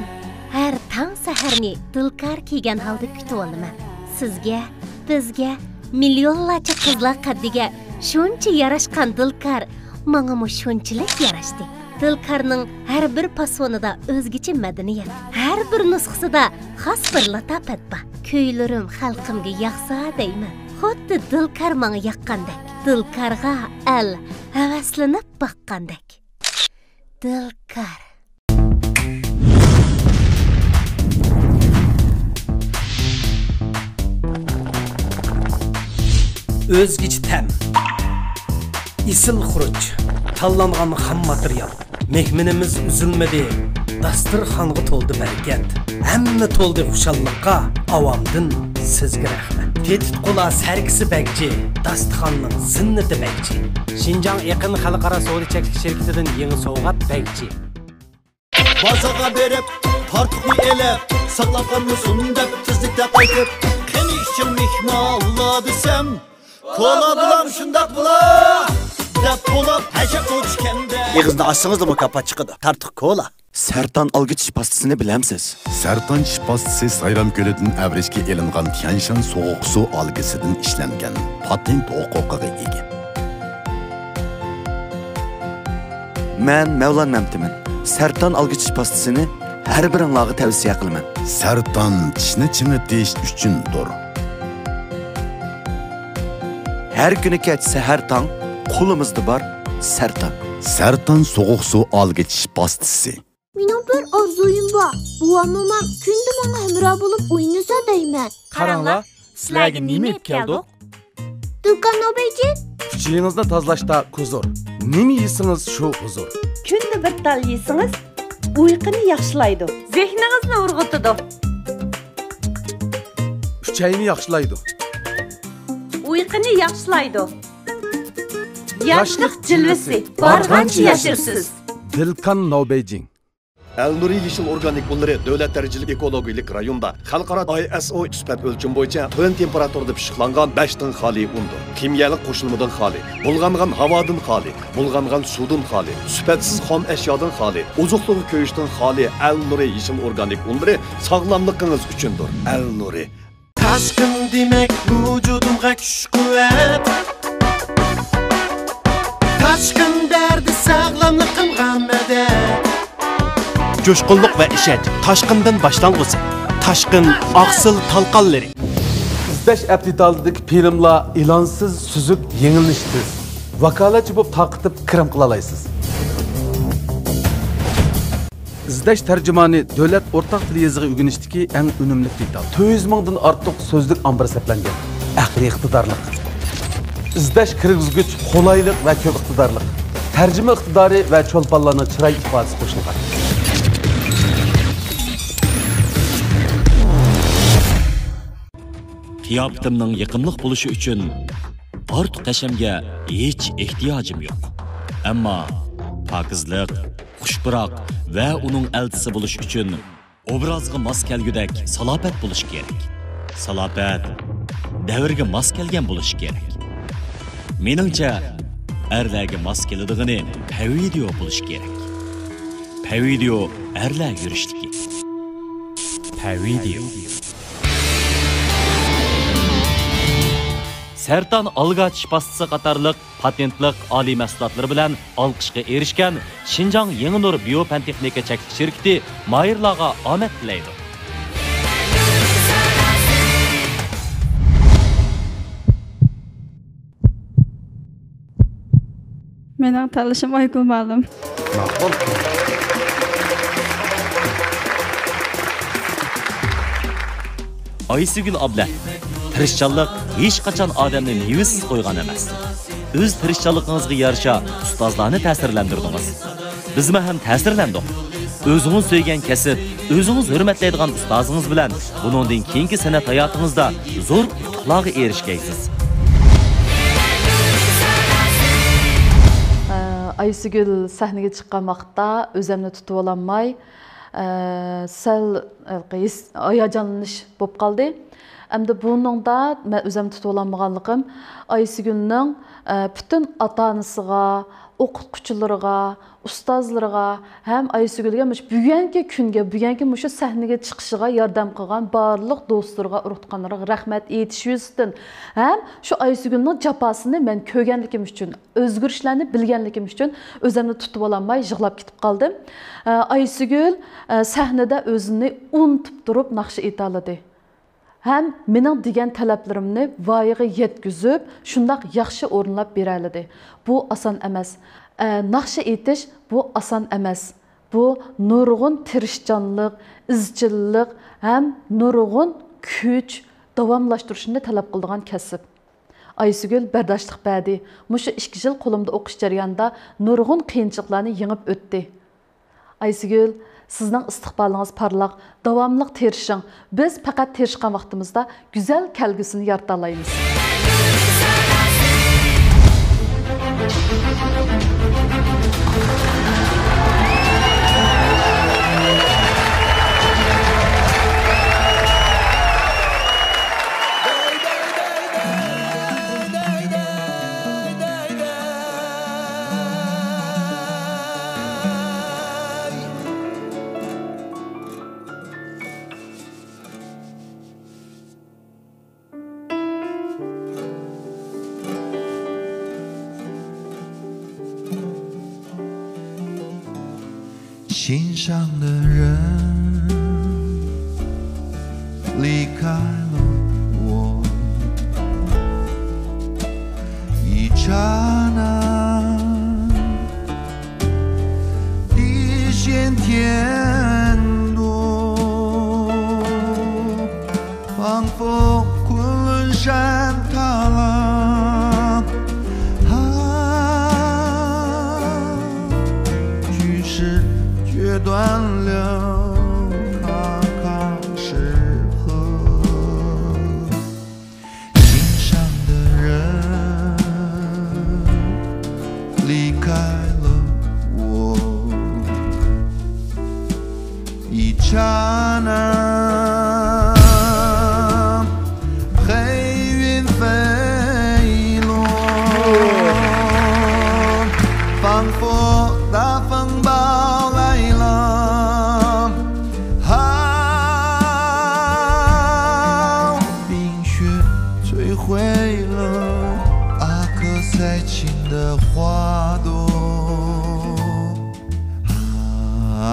ھەر تاڭ سەھەرنى دىلكار كىيگەن ھالدا كۈتۈۋالىمەن. سىزگە، بىزگە، مىليونلارچە قىزلار قەددىگە شۇنچە ياراشقان دىلكار ماڭىمۇ شۇنچىلىك ياراشتى. دىلكارنىڭ ھەر بىر پاسونىدا ئۆزگىچە مەدەنىيەت، ھەر بىر نۇسخىسىدا خاس بىر لاتاپەت بار. كۈيلىرىم خەلقىمگە ياقسا دەيمەن، خۇددى دىلكار ماڭا ياققاندەك، دىلكارغا ئەل ھەۋەسلىنىپ باققاندەك. دىلكار. ئۆزگىچە تەم، ئېسىل خۇرۇچ، تاللانغان خام ماتېرىيال. مېھمىنىمىز ئۈزۈلمىدى، داستىرخانغا تولدى بەرىكەت. ھەممە تولدى خۇشاللىققا، ئاۋامدىن سىزگە رەھمەت. تېتىتقۇلار سەركىسى بەگجى، داستىخاننىڭ زىننىتى بەگجى. شىنجاڭ ئېقىن خەلقئارا سودا چەكلىك شىركىتىدىن يېڭى سوۋغات بەگجى. بازارغا بېرىپ، تارتۇقنى ئېلىپ، ساقلاپ قالمىسۇن دەپ تېزلىكتە قايتىپ، قېنى ئىچىڭ مېھمانلار دېسەم، كولا بىلەن شۇنداق بولا دەپ بولۇپ، ھەشەپ ئوچكەندە. ئېغىزنى ئاچسىڭىزلا مۇكاپات چىقىدۇ. تارتۇق كولا. سەرتان ئالگا چىش پاستىسىنى بىلەمسىز؟ سەرتان چىش پاستىسى سايرام كۆلىدىن ئەۋرىشكە ئېلىنغان تيەنشان سوغۇق سۇ ئالگىسىدىن ئىشلەنگەن، پاتېنت ھوقۇقىغا ئىگە. مەن مەۋلان مەمتىمىن. سەرتان ئالگا چىش پاستىسىنى ھەر بىرىڭلارغا تەۋسىيە قىلىمەن. سەرتان چىشنى چىڭىتىش ئۈچۈندۇر. ھەر كۈنى كەچ سەھەر تاڭ قولىمىزدا بار سەرتان. سەرتان سوغۇق سۇ ئالگا چىش پاستىسى. مېنىڭ بىر ئارزۇيۇم بار. بوۋام، مومام كۈندە ماڭا ھەمراھ بولۇپ ئوينىسا دەيمەن. قاراڭلار، سىلەرگە نېمە ئېلىپ كەلدۇق؟ دۇكان نوبەيجىن. ئۈچىيىڭىزنى تازىلاشتا كۇزۇر. نېمە يېسىڭىز، شۇ ھۇزۇر. كۈندە بىر تال يېسىڭىز، ئۇيقۇنى ياخشىلايدۇ. زېھنىڭىزنى ئۇرغۇتىدۇ. ئۈچەينى ياخشىلايدۇ. ئۇيقۇنى ياخشىلايدۇ. ياشلىق جىلۋىسى، بارغانچە ياشىرسىز. دىلكان نوبەيجىن. ئەلنۇرى يېشىل ئورگانىك ئۇنلىرى دۆلەت دەرىجىلىك ئېكولوگىيەلىك رايوندا خەلقئارا ئاي ئېس ئو سۈپەت ئۆلچىمى بويىچە تۆۋەن تېمپېراتۇرىدا پىششىقلانغان بەش تىن خالىي ئۇندۇر. كىميەلىك قوشۇلمىدىن خالىي، بۇلغانغان ھاۋادىن خالىي، بۇلغانغان سۇدىن خالىي، سۈپەتسىز خام ئەشيادىن خالىي، ئوزۇقلۇقى كۆيۈشتىن خالىي ئەلنۇرى يېشىل ئورگانىك ئۇنلىرى ساغلاملىقىڭىز ئۈچۈندۇر. ئەلنۇرى. تاشقىن دېمەك ۋۇجۇدۇمغا كۈچ قۇۋۋەت، تاشقىن بەردى ساغلاملىقىمغا مەدەت. جۇشقۇنلۇق ۋە ئىشەنچ تاشقىندىن باشلانغۇسى. تاشقىن ئاقسىل تالقانلىرى. ئىزدەش ئەپ دېتالىدىكى فىلىملار ئېلانسىز، سۈزۈك، يېڭىلىنىشى تېز. ۋاكالەتچى بولۇپ تارقىتىپ كىرىم قىلالايسىز. ئىزدەش تەرجىمانى دۆلەت ئورتاق تىل يېزىقى ئۆگىنىشتىكى ئەڭ ئۈنۈملۈك دېتال. تۆت يۈز مىڭدىن ئارتۇق سۆزلۈك ئامبىرى سەپلەنگەن. ئەقلىي ئىقتىدارلىق. ئىزدەش كىرگۈزگۈچ قولايلىق ۋە كۆپ ئىقتىدارلىق. تەرجىمە ئىقتىدارى ۋە چولپانلارنىڭ چىراي ئىپادىسى قوشۇلغان. قىياپىتىمنىڭ يېقىملىق بولۇشى ئۈچۈن ئارتۇق ھەشەمگە ھېچ ئېھتىياجىم يوق. ئەمما پاكىزلىق، خۇش پۇراق ۋە ئۇنىڭ ئەلچىسى بولۇش ئۈچۈن ئوبرازغا ماس كەلگۈدەك سالاپەت بولۇشى كېرەك. سالاپەت دەۋرگە ماس كەلگەن بولۇشى كېرەك. مېنىڭچە، ئەرلەرگە ماس كېلىدىغىنى پەۋىدىيو بولۇشى كېرەك. پەۋىدىيو ئەرلەر يۈرۈشلۈكى. پەۋىدىيو. سەرتان ئالگا چىش پاستىسى قاتارلىق پاتېنتلىق ئالىي مەھسۇلاتلىرى بىلەن ئالقىشقا ئېرىشكەن شىنجاڭ يېڭى نۇر بىيو پەن تېخنىكا چەكلىك شىركىتى ماھىرلارغا ئامەت تىلەيدۇ. مېنىڭ تاللىشىم ئايگۈل مۇئەللىم. ماقۇل. ئايسىگۈل ئابلەت، تىرىشچانلىق ھېچقاچان ئادەمنى مېۋىسىز قويغان ئەمەس. ئۆز تىرىشچانلىقىڭىزغا يارىشا ئۇستازلارنى تەسىرلەندۈردىڭىز. بىزمۇ ھەم تەسىرلەندۇق. ئۆزىڭىز سۆيگەن كەسىپ، ئۆزىڭىز ھۆرمەتلەيدىغان ئۇستازىڭىز بىلەن بۇنىڭدىن كېيىنكى سەنئەت ھاياتىڭىزدا زور ئۇتۇقلارغا ئېرىشكەيسىز. ئايسىگۈل سەھنىگە چىققان ۋاقىتتا ئۆزۈمنى تۇتۇۋالالماي، سەل ھېس-، ھاياجانلىنىش بولۇپ قالدى. ئەمدى بۇنىڭدا مەن ئۆزۈم تۇتۇۋالالمىغانلىقىم، ئايسىگۈلنىڭ، ئە، پۈتۈن ئاتا-ئانىسىغا، ئوقۇتقۇچىلىرىغا، ئۇستازلىرىغا ھەم ئايسىگۈلگە مۇشۇ بۈگۈنكى كۈنگە، بۈگۈنكى مۇشۇ سەھنىگە چىقىشىغا ياردەم قىلغان بارلىق دوستلىرىغا، ئۇرۇق-تۇغقانلىرىغا رەھمەت ئېيتىش يۈزىسىدىن ھەم شۇ ئايسىگۈلنىڭ جاپاسىنى مەن كۆرگەنلىكىم ئۈچۈن، ئۆزگىرىشلەرنى بىلگەنلىكىم ئۈچۈن ئۆزۈمنى تۇتۇۋالالماي يىغلاپ كېتىپ قالدىم. ئە، ئايسىگۈل، ئە، سەھنىدە ئۆزىنى ئۇنتۇپ تۇرۇپ ناخشا ئېيتالىدى. ھەم مېنىڭ دېگەن تەلەپلىرىمنى ۋايىغا يەتكۈزۈپ، شۇنداق ياخشى ئورۇنلاپ بېرەلىدى. بۇ ئاسان ئەمەس. ئە، ناخشا ئېيتىش بۇ ئاسان ئەمەس. بۇ نۇرغۇن تىرىشچانلىق، ئىزچىللىق ھەم نۇرغۇن كۈچ، داۋاملاشتۇرۇشنى تەلەپ قىلىدىغان كەسىپ. ئايسىگۈل بەرداشلىق بەردى. مۇشۇ ئىككى يىل قولۇمدا ئوقۇش جەريانىدا نۇرغۇن قىيىنچىلىقلارنى يېڭىپ ئۆتتى. ئايسىگۈل، سىزنىڭ ئىستىقبالىڭىز پارلاق، داۋاملىق تىرىشىڭ. بىز پەقەت تىرىشقان ۋاقتىمىزدا گۈزەل كەلگۈسىنى يارىتالايمىز. 心上的人离开了我，一刹那，地陷天落，彷彿崑崙山塌了。啊，局勢決斷了，坎坷是河。 心上的人离开了我，一刹那，黑云飞落，彷彿大风暴来了。 冰雪摧毀了阿克塞琴的花朵。啊，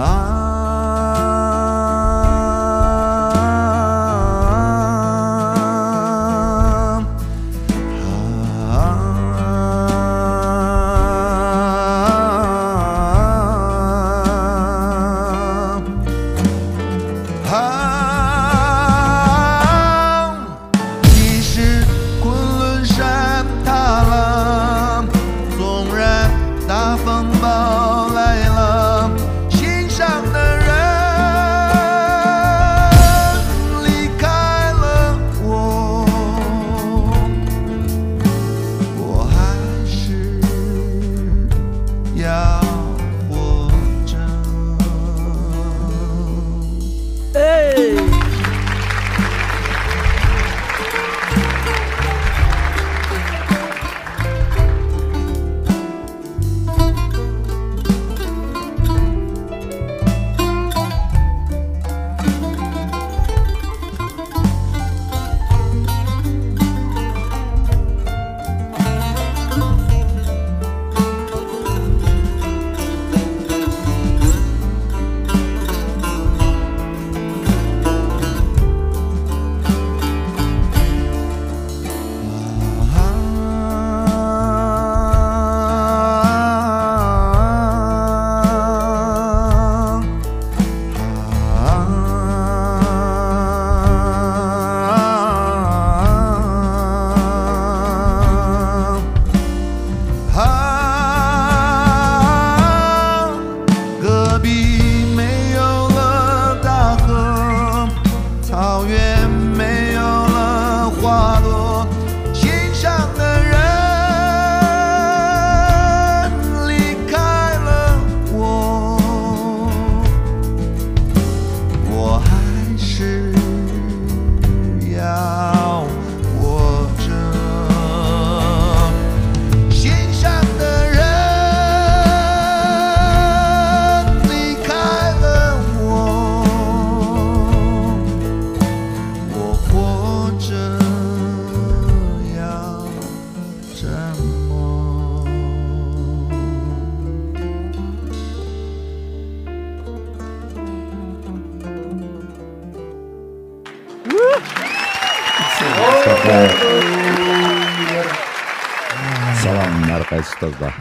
سالام، ھەر قايسى ئۇستازلار.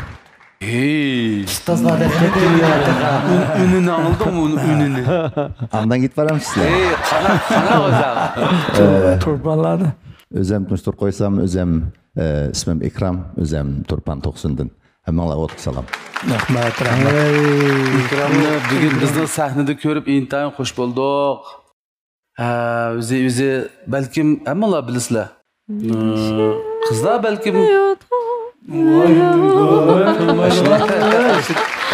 ھېي، ئۇستازلار دەپ كەتتىڭ يا. ئۈن-، ئۈنىنى ئاڭلىدىڭمۇ، ئۈن-، ئۈنىنى؟ ئاندىن كېتىپ بارامسىز سىلەر؟ ھېي، قانا، قانا ئۆزەڭ. ئە، تۇرپانلارنى. ئۆزەم تونۇشتۇرۇپ قويسام، ئۆزەم، ئە، ئىسمىم ئىكرام، ئۆزەم تۇرپان توقسۇندىن. ھەممىڭلارغا ئوتلۇق سالام. رەھمەت، رەھمەت. ئىكرامنى بۈگۈن بىزنىڭ سەھنىدە كۆرۈپ ئىنتايىن خۇش بولدۇق. ھە، ئۆزى، ئۆزى بەلكىم ھەممىڭلار بىلىسىلەر. قىزلار بەلكىم.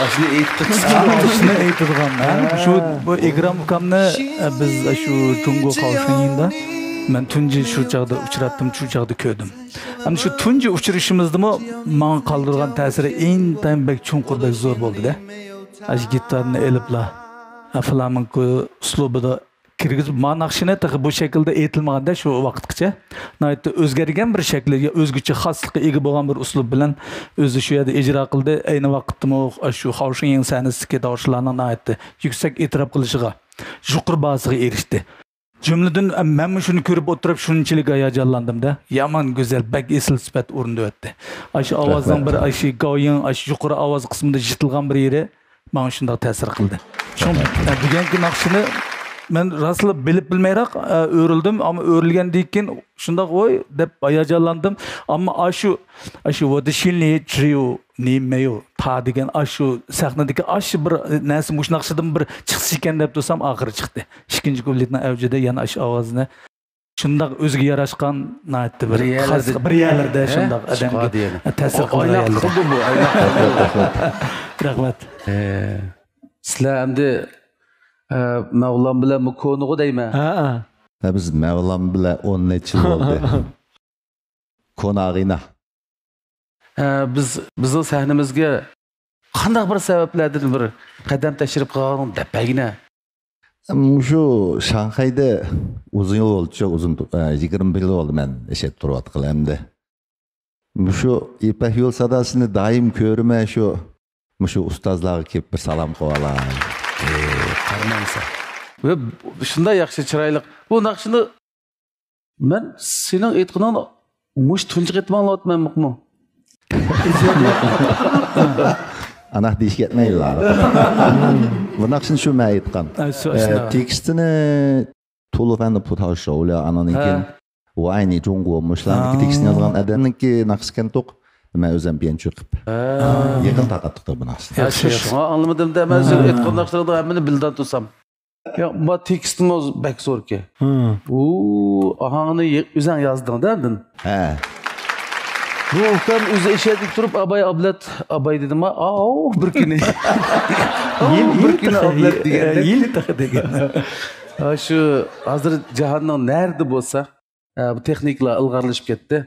ئاشۇنى ئېيتقۇچىسى. ئاشۇنى ئېيتىدىغان، ھە؟ شۇ، بۇ ئىكرام ئۇكامنى، ئە، بىز شۇ جۇڭگو خاۋشىڭيىڭدا مەن تۇنجى شۇ چاغدا ئۇچراتتىم، شۇ چاغدا كۆردۈم. ئەمدى شۇ تۇنجى ئۇچرىشىشىمىزدىمۇ ماڭا قالدۇرغان تەسىرى ئىنتايىن بەك چوڭقۇر، بەك زور بولدى-دە. ئاشۇ گىتارنى ئېلىپلا، ئە، فلامېنكو ئۇسلۇبىدا كىرگۈزۈپ، ما ناخشىنى تېخى بۇ شەكىلدە ئېيتىلمىغان-دە شۇ ۋاقىتقىچە. ناھايىتى ئۆزگەرگەن بىر شەكلى، يا ئۆزگىچە خاسلىققا ئىگە بولغان بىر ئۇسلۇب بىلەن ئۆزى شۇ يەردە ئىجرا قىلدى. ئەينى ۋاقىتتىمۇ شۇ خاۋشىڭيىڭ سەھنىسىدىكى تاۋۇشلارنىڭ ناھايىتى يۈكسەك ئېتىراپ قىلىشىغا، يۇقىرى باھاسىغا ئېرىشتى. جۈملىدىن، مەنمۇ شۇنى كۆرۈپ ئولتۇرۇپ شۇنچىلىك ھاياجانلاندىم-دە. يامان گۈزەل، بەك ئېسىل سۈپەت ئورۇندىۋەتتى. ئاشۇ ئاۋازنىڭ بىر، ئاشۇ گاۋيىڭ، ئاشۇ يۇقىرى ئاۋاز قىسمىدا يىتىلغان بىر يېرى ماڭا شۇنداق تەسىر قىلدى. شۇڭا، ئە، بۈگۈنكى ناخشىنى مەن راستلا بىلىپ بىلمەيراق، ئە، ئۆرۈلدۈم، ئەمما ئۆرۈلگەندىن كېيىن شۇنداق، ۋوي، دەپ ھاياجانلاندىم. ئەمما ئاشۇ، ئاشۇ ۋودىشىلنى ترىو نېمەيو تا دېگەن ئاشۇ سەھنىدىكى ئاشۇ بىر نەرسە مۇشۇ ناخشىدىن بىر چىقسا ئىكەن دەپ تۇرسام، ئاخىرى چىقتى. ئىككىنچى كۇپلېتنىڭ ئەۋجىدە يەنە ئاشۇ ئاۋازنى شۇنداق ئۆزىگە ياراشقان، ناھايىتى بىر بىر يەرلەردە، خاس، بىر يەرلەردە ھە؟ شۇنداق ئادەمگە تەسىر قىلغان يەرلەر. ئايلاپ قىلدى بۇ، ئايلاپ قىلدى. رەھمەت. ھە. سىلەر ئەمدى، ئە، مەۋلان بىلەن بۇ كونىغۇ دەيمەن. ھە، ھە. ھە، بىز مەۋلان بىلەن ئون نەچچە يىل بولدى. كونا ئاغىنا. ھە، بىز، بىزنىڭ سەھنىمىزگە قانداق بىر سەۋەبلەردىن بىر قەدەم تەشرىپ قىلغانىڭ دەپ بەرگىنە. مۇشۇ شاڭخەيدە ئۇزۇن يىل بولدى، شۇ ئۇزۇن، ئە، يىگىرمە بىر يىل بولدى مەن ئىشەپ تۇرۇۋاتقىلى ئەمدى. مۇشۇ يىپەك يول ساداسىنى دائىم كۆرىمەن، شۇ، مۇشۇ ئۇستازلارغا كېلىپ بىر سالام قىلىۋالاي. ئى، قارىمامسەن. ۋە شۇنداق ياخشى، چىرايلىق. بۇ ناخشىنى مەن سېنىڭ ئېيتقىنىڭنى مۇشۇ تۇنجى قېتىم ئاڭلاۋاتىمەن، مۇقمۇ. ئاناق دېيىشكە يەتمەيلا. بۇ ناخشىنى شۇ مەن ئېيتقان. ئە، شۇ، ئە، شۇنداق. تېكىستىنى 吐鲁番的葡萄酒了 ئانىڭدىن ھە. كېيىن 我爱你中国 مۇشۇلارنىڭكى ھە. تېكىستىنى يازغان ئادەمنىڭكى ناخشىسى ئىكەنتۇق. مەن ئۆزۈم پيەنچۈ قىلىپ ھە. يېقىن تارقاتتۇق بۇ ناخشىنى. ھە، شۇ، شۇڭا ئاڭلىمىدىم-دە، مەن سىز ھە. ئېيتقان ناخشىلىرىڭنى ھەممىنى بىلدەن تۇرسام. يا، ما تېكىستىمۇ بەك زوركەن. ھە. ئۇ ئاھاڭنى يە-، ئۆزەڭ يازدىڭ-دە ئاندىن. ھە. بۇ ئۇكام ئۆزى ئىچەردە تۇرۇپ، ئاباي ئابلەت، ئاباي دېدىم، ئاۋۇ بىر كۈنى. ئاۋۇ يىل، بىر يىل كۈنى تېخى، ئابلەت دېگەندەك. يىل تېخى دېگەن. ھە، شۇ ھازىر جاھاننىڭ نەرىدە بولسا، ھە، بۇ تېخنىكىلار ئىلغارلىشىپ كەتتى.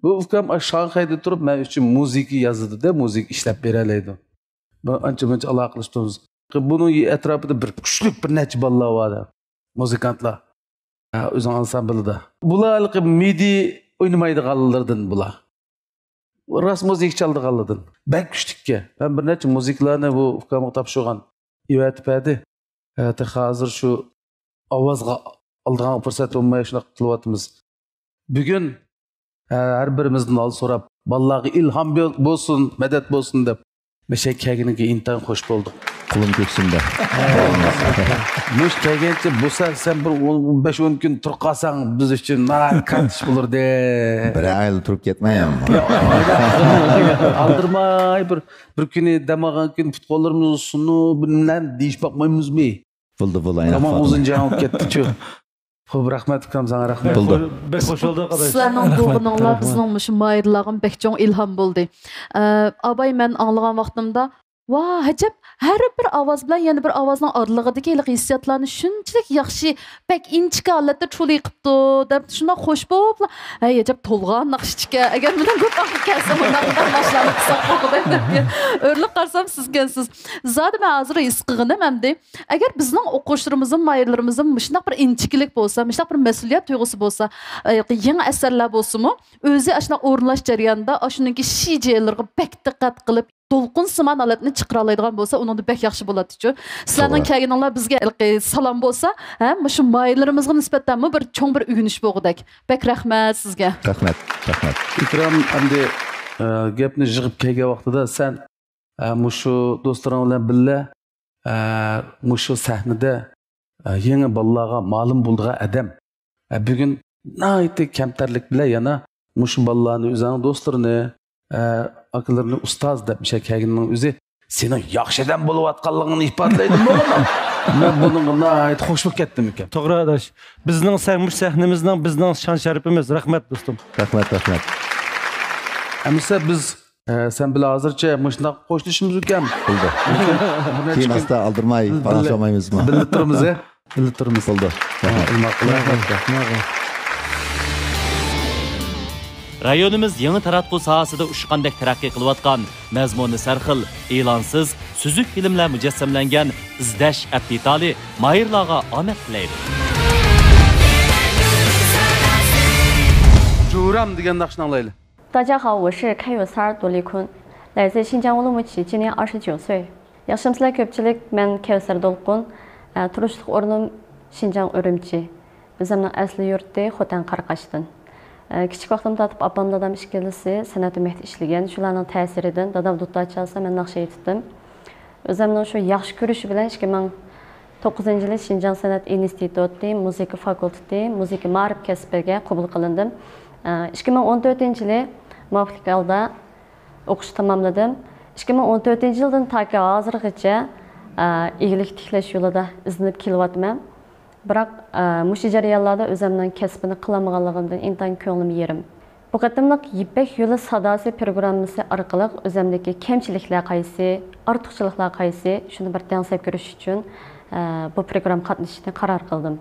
بۇ ئۇكام ئاشۇ شاڭخەيدە تۇرۇپ مەن ئۈچۈن مۇزىكا يازىدۇ-دە، مۇزىكا ئىشلەپ بېرەلەيدۇ. بۇ ئانچە مۇنچە ئالاقىلىشىپ تۇرىمىز. بۇنىڭ ئەتراپىدا بىر كۈچلۈك بىر نەچچە بالىلار بار-دە، مۇزىكانتلار. ھە، ئۆزىنىڭ ئانسامبىلىدا. بۇلار ھېلىقى مىدى ئوينىمايدىغانلىرىدىن بۇلار. راست مۇزىكا چالىدىغانلىرىدىن. بەك كۈچلۈككەن. مەن بىر نەچچە مۇزىكىلارنى بۇ ئۇكامغا تاپشۇرغان. ئەۋەتىپ بەردى. ھە، تېخى ھازىر شۇ ئاۋازغا ئالىدىغان پۇرسەت بولماي شۇنداق قىلىۋاتىمىز. بۈگۈن، ھە، ھەر بىرىمىزدىن ھال سوراپ، بالىلارغا ئىلھام بول-، بولسۇن، مەدەت بولسۇن دەپ، مەشەگە كەلگىنىڭگە ئىنتايىن خوش بولدۇق. قولۇم كۆكسۈمدە. مۇش كەلگەنچە بولسا، سەن بىر ئون، ئون بەش، ئون كۈن تۇرۇپ قالساڭ، بىز ئۈچۈن ناھايىتى كاتتا ئىش بولۇردى. بىر ئايلا تۇرۇپ كەتمەي ئەمما. ئالدىرىماي بىر، بىر كۈنى دەم ئالغان كۈنى پۇت-قوللىرىمىز سۇنۇپ، بىلمەن دېيىش باقمايمىزمۇ؟ بولدى، بولدى، ئايناق تامام ئۇزۇن جەڭ بولۇپ كەتتىچۇ. خوپ، رەھمەت ئۇكام، ساڭا رەھمەت. بولدى. بەك خوش بولدۇق، ئاداش. سىلەرنىڭ رەھمەت. بولغىنىڭلار بىزنىڭ مۇشۇ ماھىرلارغىمۇ بەك چوڭ ئىلھام بولدى. ئە، ئاباي، مەن ئاڭلىغان ۋاقتىمدا، ۋا، ئەجەب، ھەر بىر ئاۋاز بىلەن يەنە بىر ئاۋازنىڭ ئارىلىقىدىكى ھېلىقى ھېسسىياتلارنى شۇنچىلىك ياخشى، بەك ئىنچىكە ھالەتتە چۇلۇي قىپتۇ، دەپ شۇنداق خوش بولۇپلا، ھەي، ئەجەب تولغان ناخشىچىكەن، ئەگەر مېنىڭ كۆپ ۋاقىت كەلسە، مۇنداق، مۇنداق ناخشىلارنى قىلساق بولغۇدەك دەپ، ئۆرۈلۈپ قارىسام سىزكەنسىز. زادى مەن ھازىر ھېس قىلغىنىم ئەمدى، ئەگەر بىزنىڭ ئوقۇغۇچىلىرىمىزمۇ، ماھىرلىرىمىزمۇ مۇشۇنداق بىر ئىنچىكىلىك بولسا، مۇشۇنداق بىر مەسئۇلىيەت تۇيغۇسى بولسا، ئە، يېڭى ئەسەرلەر بولسىمۇ، ئۆزى ئاشۇنداق ئورۇنلاش جەريانىدا ئاشۇنىڭكى شىجېلىرىغا بەك دىققەت قىلىپ، دولقۇنسىمان ھالەتنى چىقىرالايدىغان بولسا، ئۇنىڭدا بەك ياخشى بولاتتىچۇ. سىلەرنىڭ توغرا. كەلگىنىڭلار بىزگە ھېلىقى سالام بولسا، ھە، مۇشۇ ماھىرلىرىمىزغا نىسبەتەنمۇ بىر چوڭ بىر ئۆگىنىش بولغۇدەك. بەك رەھمەت سىزگە. رەھمەت، رەھمەت. ئىكرام ئەمدى، ئە، گەپنى يىغىپ كەلگەن ۋاقتىدا سەن، ئە، مۇشۇ دوستلىرىڭ بىلەن بىللە، ئە، مۇشۇ سەھنىدە، ئە، يېڭى بالىلارغا مالۇم بولىدىغان ئادەم. ئە، بۈگۈن ناھايىتى كەمتەرلىك بىلەن يەنە مۇشۇ بالىلارنى، ئۆزۈڭنىڭ دوستلىرىنى، ئە، ئاكىلىرىنى ئۇستاز دەپ مۇشۇ كەلگىنىنىڭ ئۆزى سېنىڭ ياخشى ئادەم بولۇۋاتقانلىقىڭنى ئىپادىلەيدۇ. مەن بۇنىڭغا ناھايىتى خوش بولۇپ كەتتىم ئىكەن. توغرا، ئاداش. بىزنىڭ سەھ-، مۇشۇ سەھنىمىزنىڭ بىزنىڭ شان شەرىپىمىز. رەھمەت، دوستۇم. رەھمەت، رەھمەت. ئەمىسە بىز، ئە، سەن بىلەن ھازىرچە مۇشۇنداق خوشلىشىمىز ئىكەن. بولدى. بۇنى كېيىن ئاستا ئالدىرماي پاراڭلىشالمايمىزمۇ؟ بىللە تۇرىمىز، ھە؟ بىللە تۇرىمىز. بولدى. ھە، رەھمەت. ئىلماق قىلىڭ. رايونىمىز يېڭى تاراتقۇ ساھەسىدە ئۇچقاندەك تەرەققىي قىلىۋاتقان، مەزمۇنى سەرخىل، ئېلانسىز، سۈزۈك فىلىملەر مۇجەسسەملەنگەن ئىزدەش ئەپ دېتالى ماھىرلارغا ئامەت تىلەيدۇ. 主任 دېگەن ناخشىنى ئاڭلايلى. 大家好，我是开有三儿杜丽坤，来自新疆乌鲁木齐，今年二十九岁。ياخشىمۇسىلەر كۆپچىلىك، مەن كەۋسەر دولقۇن، ئە، تۇرۇشلۇق ئورنۇم شىنجاڭ ئۈرۈمچى. ئۆزۈمنىڭ ئەسلى يۇرتى خوتەن قاراقاشتىن. ئە، كىچىك ۋاقتىمدىن تارتىپ ئاپام دادام ئىككىلىسى سەنئەت ئۆمەكتە ئىشلىگەن، شۇلارنىڭ تەسىرىدىن دادام دۇتار چالسا مەن ناخشا ئېيتتىم. ئۆزۈمنىڭ شۇ ياخشى كۆرۈشى بىلەن ئىككى مىڭ توققۇزىنچى يىلى شىنجاڭ سەنئەت ئىنستىتۇتى مۇزىكا فاكۇلتېتى مۇزىكا مائارىپ كەسپىگە قوبۇل قىلىندىم. ئىككى مىڭ ئون تۆتىنچى يىلى مۇۋەپپەقىيەتلىك ھالدا ئوقۇشنى تاماملىدىم. ئىككى مىڭ ئون تۆتىنچى يىلدىن تاكى ھازىرغىچە ئىگىلىك تىكلەش يولىدا ئىزدىنىپ كېلىۋاتىمەن. بىراق مۇشۇ جەريانلاردا ئۆزۈمنىڭ كەسپىنى قىلالمىغانلىقىمدىن ئىنتايىن كۆڭلۈم يېرىم. بۇ قېتىملىق يىپەك يولى ساداسى پروگراممىسى ئارقىلىق ئۆزۈمدىكى كەمچىلىكلەر قايسى، ئارتۇقچىلىقلار قايسى، شۇنى بىر دەڭسەپ كۆرۈش ئۈچۈن، ئە، بۇ پروگراممىغا قاتنىشىشنى قارار قىلدىم.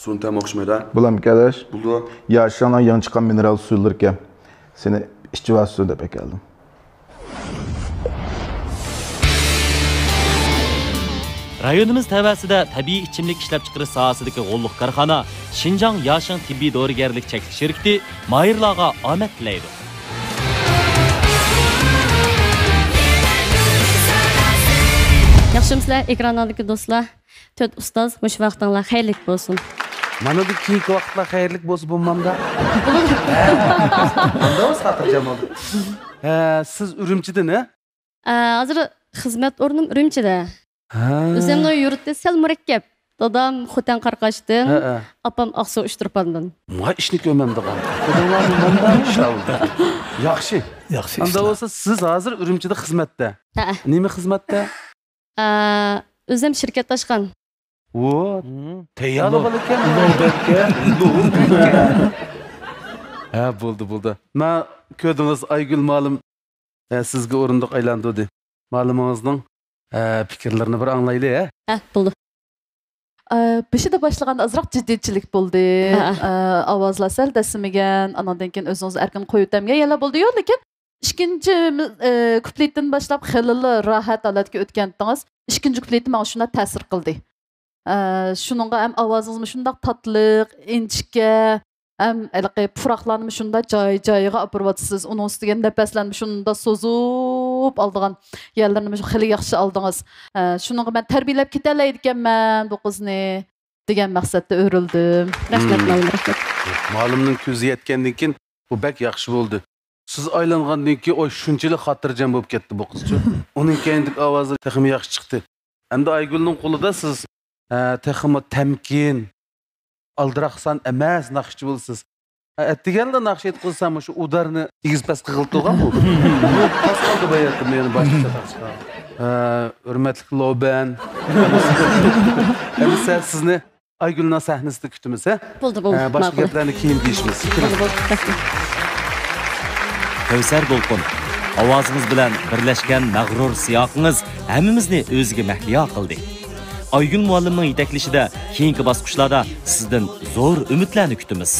بۇنىڭ تەمى ئوخشىمايدۇ. بۇلارمۇ كەلەش؟ بولىدۇ. ياشىڭلار يېڭى چىققان مىنېرال سۇلىرىكەن. سېنى ئىچىۋالسۇن دەپ ئەكەلدىم. رايونىمىز تەۋەسىدە تەبىئىي ئىچىملىك ئىشلەپچىقىرىش ساھەسىدىكى غوللۇق كارخانا شىنجاڭ ياشىڭ تېببىي دورىگەرلىك چەكلىك شىركىتى ماھىرلارغا ئامەت تىلەيدۇ. ياخشىمۇسىلەر، ئېكرانلاردىكى دوستلار؟ تۆت ئۇستاز، مۇشۇ ۋاقتىڭلار خەيرلىك بولسۇن. مانا بۇ كېيىنكى ۋاقىتلار خەيرلىك بولسا بولمامدا؟ ئۇنداق بولسا خاتىرجەم بولدۇم. ھە، سىز ئۈرۈمچىدىن، ھە؟ ئە، ھازىر خىزمەت ئورنۇم ئۈرۈمچىدە. ھە. ئۆزۈمنىڭ يۇرتى سەل مۇرەككەپ. دادام خوتەن قاراقاشتىن، ھە، ھە. ئاپام ئاقسۇ ئۇچتۇرپاندىن. ما ئىشنى كۆرمەمدىغان. ياخشى. ياخشى ئەمدى ئىشلار. بولسا سىز ھازىر ئۈرۈمچىدە خىزمەتتە. ھە. نېمە خىزمەتتە؟ ئە، ئۆزۈم شىركەت ئاچقان. ۋو، تەييارلىق بار ئىكەن. ھە، بولدى، بولدى. ما كۆردىڭىز، ئايگۈل مۇئەللىم، ئە، سىزگە ئورۇندۇق ئايلاندۇردى. مۇئەللىمىڭىزنىڭ، ئە، پىكىرلىرىنى بىر ئاڭلايلى، ھە؟ ھە، بولدى. ئە، بېشىدا باشلىغاندا ئازراق جىددىيچىلىك بولدى. ھە. ئە، ئاۋازلار سەل دەسسىمىگەن، ئانىڭدىن كېيىن ئۆزىڭىزنى ئەركىن قويۇۋېتەمگەن يەنىلا بولدى-يۇ، لېكىن ئىككىنچى، ئە، كۇپلېتتىن باشلاپ خېلىلا راھەت ھالەتكە ئۆتكەنتىڭىز. ئىككىنچى كۇپلېتى ماڭا شۇنداق تەسىر قىلدى. ئە، شۇنىڭغا ھەم ئاۋازىڭىزمۇ شۇنداق تاتلىق، ئىنچىكە، ھەم ھېلىقى پۇراقلارنىمۇ شۇنداق جاي-جايىغا ئاپىرىۋاتىسىز. ئۇنىڭ ئۈستىگە نەپەسلەرنىمۇ شۇنداق سوزۇپ ئالىدىغان يەرلىرىنىمۇ خېلى ياخشى ئالدىڭىز. ئە، شۇنىڭغا مەن تەربىيەلەپ كېتەلەيدىكەنمەن بۇ قىزنى دېگەن مەقسەتتە ئۆرۈلدۈم. رەھمەت، مم. مۇئەللىم، رەھمەت. مۇئەللىمنىڭ كۆزى يەتكەندىن كېيىن بۇ بەك ياخشى بولدى. سىز ئايلانغاندىن كېيىن، ئوي، شۇنچىلىك خاتىرجەم بولۇپ كەتتى بۇ قىزچۇ. ئۇنىڭ كەينىدىكى ئاۋازى تېخىمۇ ياخشى چىقتى. ئەمدى ئايگۈلنىڭ قولىدا سىز، ئە، تېخىمۇ تەمكىن، ئالدىراقسان ئەمەس ناخشىچى بولىسىز. ئە، ئەتىگەندە ناخشا ئېيتقۇزسام، مۇشۇ ئۇدارنى ئېگىز پەس قىلغىلى تۇرغان بۇ. پاس قالدى باياتتىن مېنى باشقا چاتاق چىقارغان. ئە، ھۆرمەتلىك لوبەن. ئەمىسە سىزنى ئايگۈلنىڭ سەھنىسىدە كۈتىمىز، ھە؟ بولدى، بولدى. ئە، باشقا ماقۇل. گەپلەرنى كېيىن دېيىشىمىز. بولدى، بولدى. رەھمەت. كەۋسەر دولقۇن، ئاۋازىڭىز بىلەن بىرلەشكەن مەغرۇر سىياقىڭىز ھەممىمىزنى ئۆزىگە مەھلىيا قىلدى. ئايگۈل مۇئەللىمنىڭ يېتەكلىشىدە كېيىنكى باسقۇچلاردا سىزدىن زور ئۈمىدلەرنى كۈتىمىز.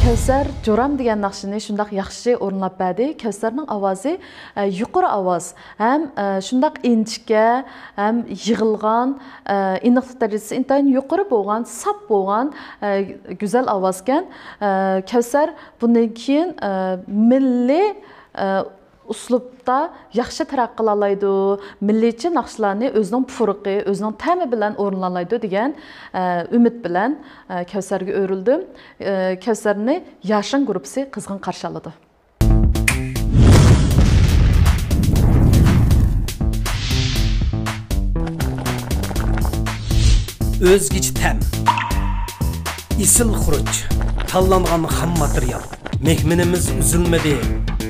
كەۋسەر جورام دېگەن ناخشىنى شۇنداق ياخشى ئورۇنلاپ بەردى. كەۋسەرنىڭ ئاۋازى، ئە، يۇقىرى ئاۋاز ھەم، ئە، شۇنداق ئىنچىكە ھەم يىغىلغان، ئە، ئېنىقلىق دەرىجىسى ئىنتايىن يۇقىرى بولغان، ساپ بولغان، ئە، گۈزەل ئاۋازكەن. ئە، كەۋسەر بۇندىن كېيىن، ئە، مىللىي، ئە، ئۇسلۇبتا ياخشى تەرەققىي قىلالايدۇ، مىللىيچە ناخشىلارنى ئۆزىنىڭ پۇرىقى، ئۆزىنىڭ تەمى بىلەن ئورۇنلالايدۇ دېگەن، ئە، ئۈمىد بىلەن، ئە، كەۋسەرگە ئۆرۈلدۈم. ئە، كەۋسەرنى ياشىڭ گۇرۇپپىسى قىزغىن قارشى ئالىدۇ. ئۆزگىچە تەم، ئېسىل خۇرۇچ، تاللانغان خام ماتېرىيال. مېھمىنىمىز ئۈزۈلمىدى،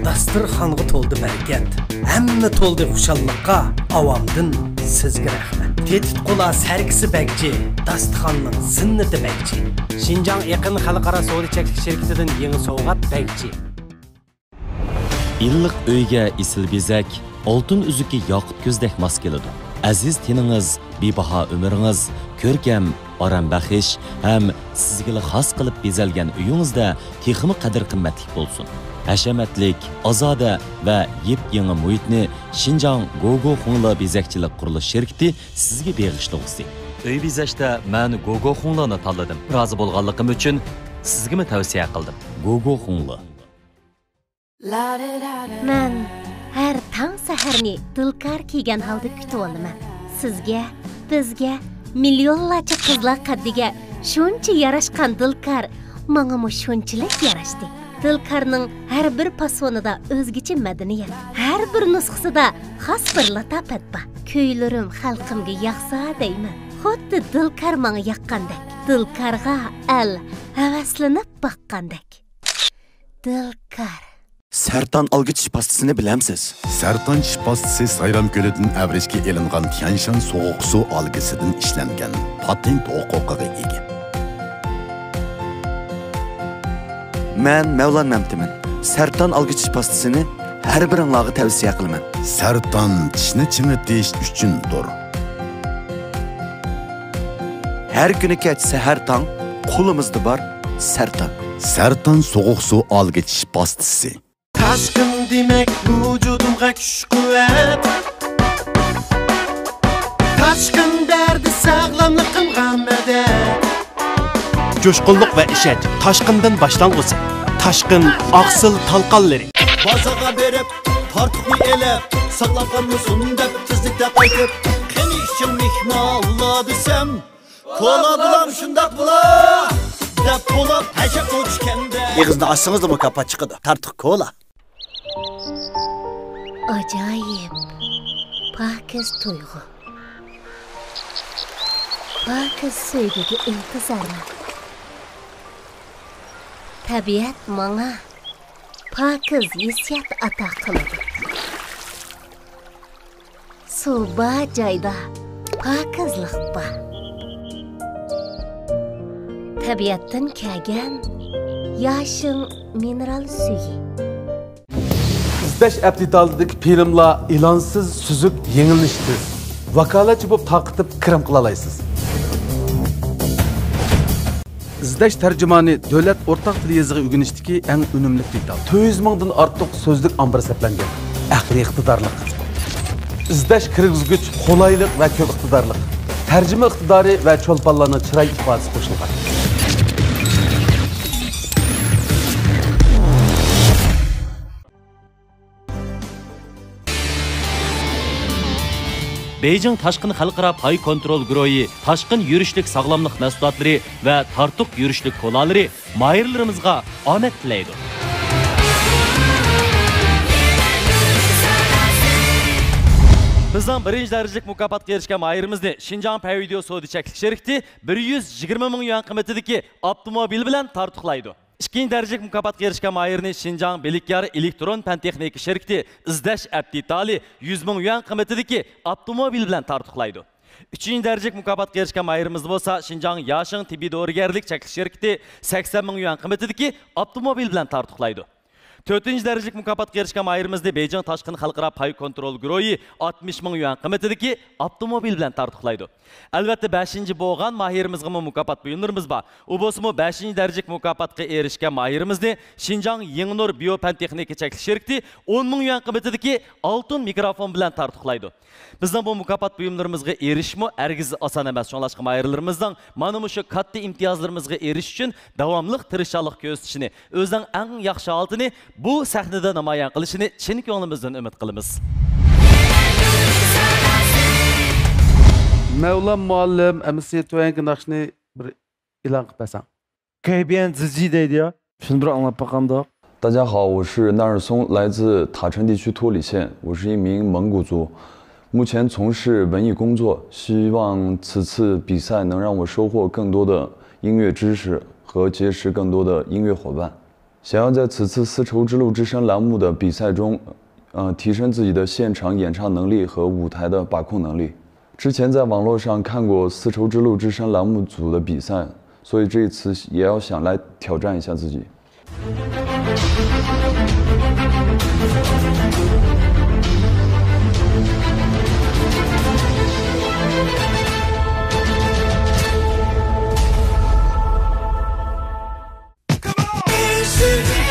داستىرخانغا تولدى بەرىكەت. ھەممە تولدى خۇشاللىققا، ئاۋامدىن سىزگە رەھمەت. تېتىتقۇلار سەركىسى بەگچى، داستىخاننىڭ زىننىتى بەگچى. شىنجاڭ ئېقىن خەلقئارا سودا چەكلىك شىركىتىدىن يېڭى سوۋغات بەگچى. ئىللىق ئۆيگە ئېسىل بېزەك، ئالتۇن ئۈزۈكى ياقۇت كۆزدەك ماس كېلىدۇ. ئەزىز تېنىڭىز، بىباھا ئۆمرىڭىز، كۆركەم، ئارام بەخش ھەم سىزگىلا خاس قىلىپ بېزەلگەن ئۆيىڭىزدە تېخىمۇ قەدىر-قىممەتلىك بولسۇن. ھەشەمەتلىك، ئازادە ۋە يېپيېڭى مۇھىتنى شىنجاڭ گوگو خۇڭلې بېزەكچىلىك قۇرۇلۇش شىركىتى سىزگە بېغىشلىغۇسى. ئۆي بېزەشتە مەن گوگو خۇڭلېنى تاللىدىم. رازى بولغانلىقىم ئۈچۈن سىزگىمۇ تەۋسىيە قىلدىم. گوگو خۇڭلې. مەن ھەر تاڭ سەھەرنى دىلكار كىيگەن ھالدا كۈتۈۋالىمەن. سىزگە، بىزگە، مىليونلارچە قىزلار قەددىگە شۇنچە ياراشقان دىلكار ماڭىمۇ شۇنچىلىك ياراشتى. دىلكارنىڭ ھەر بىر پاسونىدا ئۆزگىچە مەدەنىيەت، ھەر بىر نۇسخىسىدا خاس بىر لاتاپەت بار. كۈيلىرىم خەلقىمگە ياقسا دەيمەن. خۇددى دىلكار ماڭا ياققاندەك، دىلكارغا ئەل ھەۋەسلىنىپ باققاندەك. دىلكار. سەرتان ئالگۈ چىش پاستىسىنى بىلەمسىز؟ سەرتان چىش پاستىسى سايرام كۆلىدىن ئەۋرىشكە ئېلىنغان تيەنشان سوغۇق سۇ ئالگىسىدىن ئىشلەنگەن، پاتېنت ھوقۇقىغا ئىگە. مەن مەۋلان مەمتىمىن. سەرتان ئالگۈ چىش پاستىسىنى ھەر بىرىڭلارغا تەۋسىيە قىلىمەن. سەرتان چىشنى چىڭىتىش ئۈچۈندۇر. ھەر كۈنى كەچ سەھەر تاڭ، قولىمىزدا بار سەرتان. سەرتان سوغۇق سۇ ئالغىچ پاستىسى. تاشقىن دېمەك ۋۇجۇدۇمغا كۈچ-قۇۋۋەت. تاشقىن بەردى ساغلاملىقىمغا مەدەت. جۇشقۇنلۇق ۋە ئىشەنچ تاشقىندىن باشلانغۇسى. تاشقىن ئاقسىل تالقانلىرى. بازارغا بېرىپ، تارتۇقنى ئېلىپ، ساقلاپ قالمىسۇن دەپ تېزلىكتە قايتىپ، قېنى ئىچىڭ مېھمانلار دېسەم، كولا بولام شۇنداق بولا دەپ بولۇپ ھەشەپ ئۇچكەندە. ئېغىزنى ئاچسىڭىزلا مۇكاپات چىقىدۇ. تارتۇق كولا. ئاجايىپ، پاكىز تۇيغۇ. پاكىز سۆيگۈگە ئىنتىزارمەن. تەبىئەت ماڭا پاكىز ھېسسىيات ئاتا قىلىدۇ. سۇ بار جايدا پاكىزلىق بار. تەبىئەتتىن كەلگەن ياشىڭ مىنېرال سۈيى. ئىزدەش ئەپ دېتالىدىكى فىلىملار ئېلانسىز، سۈزۈك، يېڭىلىنىشى تېز. ۋاكالەتچى بولۇپ تارقىتىپ كىرىم قىلالايسىز. ئىزدەش تەرجىمانى دۆلەت ئورتاق تىل يېزىقى ئۆگىنىشتىكى ئەڭ ئۈنۈملۈك دېتال. تۆت يۈز مىڭدىن ئارتۇق سۆزلۈك ئامبىرى سەپلەنگەن. ئەقلىي ئىقتىدارلىق. ئىزدەش كىرگۈزگۈچ قولايلىق ۋە كۆپ ئىقتىدارلىق. تەرجىمە ئىقتىدارى ۋە چولپانلارنىڭ چىراي ئىپادىسى قوشۇلغان. بېيجىڭ تاشقىن خەلقئارا پاي كونترول گۇرۇھى تاشقىن يۈرۈشلۈك ساغلاملىق مەھسۇلاتلىرى ۋە تارتۇق يۈرۈشلۈك كولالىرى ماھىرلىرىمىزغا ئامەت تىلەيدۇ. بىزنىڭ بىرىنچى دەرىجىلىك مۇكاپاتقا ئېرىشكەن ماھىرىمىزنى شىنجاڭ پەيۋىدېئو سودا چەكلىك شىركىتى بىر يۈز يىگىرمە مىڭ يۈەن قىممىتىدىكى ئاپتوموبىل بىلەن تارتۇقلايدۇ. ئىككىنچى دەرىجىلىك مۇكاپاتقا ئېرىشكەن ماھىرنى شىنجاڭ بىلىكيار ئېلېكترون پەن تېخنىكا شىركىتى ئىزدەش ئەپ دېتالى يۈز مىڭ يۈەن قىممىتىدىكى ئاپتوموبىل بىلەن تارتۇقلايدۇ. ئۈچىنچى دەرىجىلىك مۇكاپاتقا ئېرىشكەن ماھىرىمىز بولسا شىنجاڭ ياشىڭ تېببىي دورىگەرلىك چەكلىك شىركىتى سەكسەن مىڭ يۈەن قىممىتىدىكى ئاپتوموبىل بىلەن تارتۇقلايدۇ. تۆتىنچى دەرىجىلىك مۇكاپاتقا ئېرىشكەن ماھىرىمىزنى بېيجىڭ تاشقىن خەلقئارا پاي كونترول گۇرۇھى ئاتمىش مىڭ يۈەن قىممىتىدىكى ئاپتوموبىل بىلەن تارتۇقلايدۇ. ئەلۋەتتە، بەشىنچى بولغان ماھىرىمىزغىمۇ مۇكاپات بۇيۇملىرىمىز بار. ئۇ بولسىمۇ بەشىنچى دەرىجىلىك مۇكاپاتقا ئېرىشكەن ماھىرىمىزنى شىنجاڭ يېڭىنۇر بىيو پەن تېخنىكا چەكلىك شىركىتى ئون مىڭ يۈەن قىممىتىدىكى ئالتۇن مىكروفون بىلەن تارتۇقلايدۇ. بىزنىڭ بۇ مۇكاپات بۇيۇملىرىمىزغا ئېرىشىشمۇ ھەرگىز ئاسان ئەمەس. شۇڭلاشقا ماھىرلىرىمىزنىڭ مانا مۇشۇ كاتتا ئىمتىيازلىرىمىزغا ئېرىشىش ئۈچۈن داۋاملىق تىرىشچانلىق كۆرسىتىشىنى، ئۆزىنىڭ ئەڭ ياخشى ھالىتىنى بۇ سەھنىدە نامايان قىلىشىنى چىن كۆڭلىمىزدىن ئۈمىد قىلىمىز. مەۋلان مۇئەللىم، ئەمىسە تۆۋەنكى ناخشىنى بىر ئېلان قىلىپ بەرسەڭ. 改变自己 دەيدۇ يا. شۇنى بىر ئاڭلاپ باقامدۇق. 大家好，我是纳日松，来自塔城地区托里县，我是一名蒙古族，目前从事文艺工作，希望此次比赛能让我收获更多的音乐知识和结识更多的音乐伙伴。想要在此次丝绸之路之声栏目的比赛中，呃，提升自己的现场演唱能力和舞台的把控能力。之前在网络上看过丝绸之路之声栏目组的比赛，所以这一次也要想来挑战一下自己。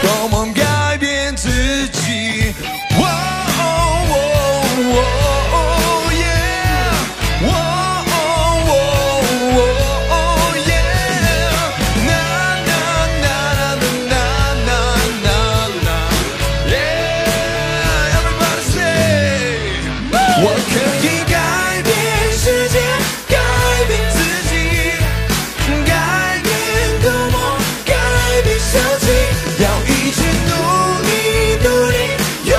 Come on, 改变自己。 我可以改变世界，改变自己，改变，come on，改变小己，要一直努力，努力，永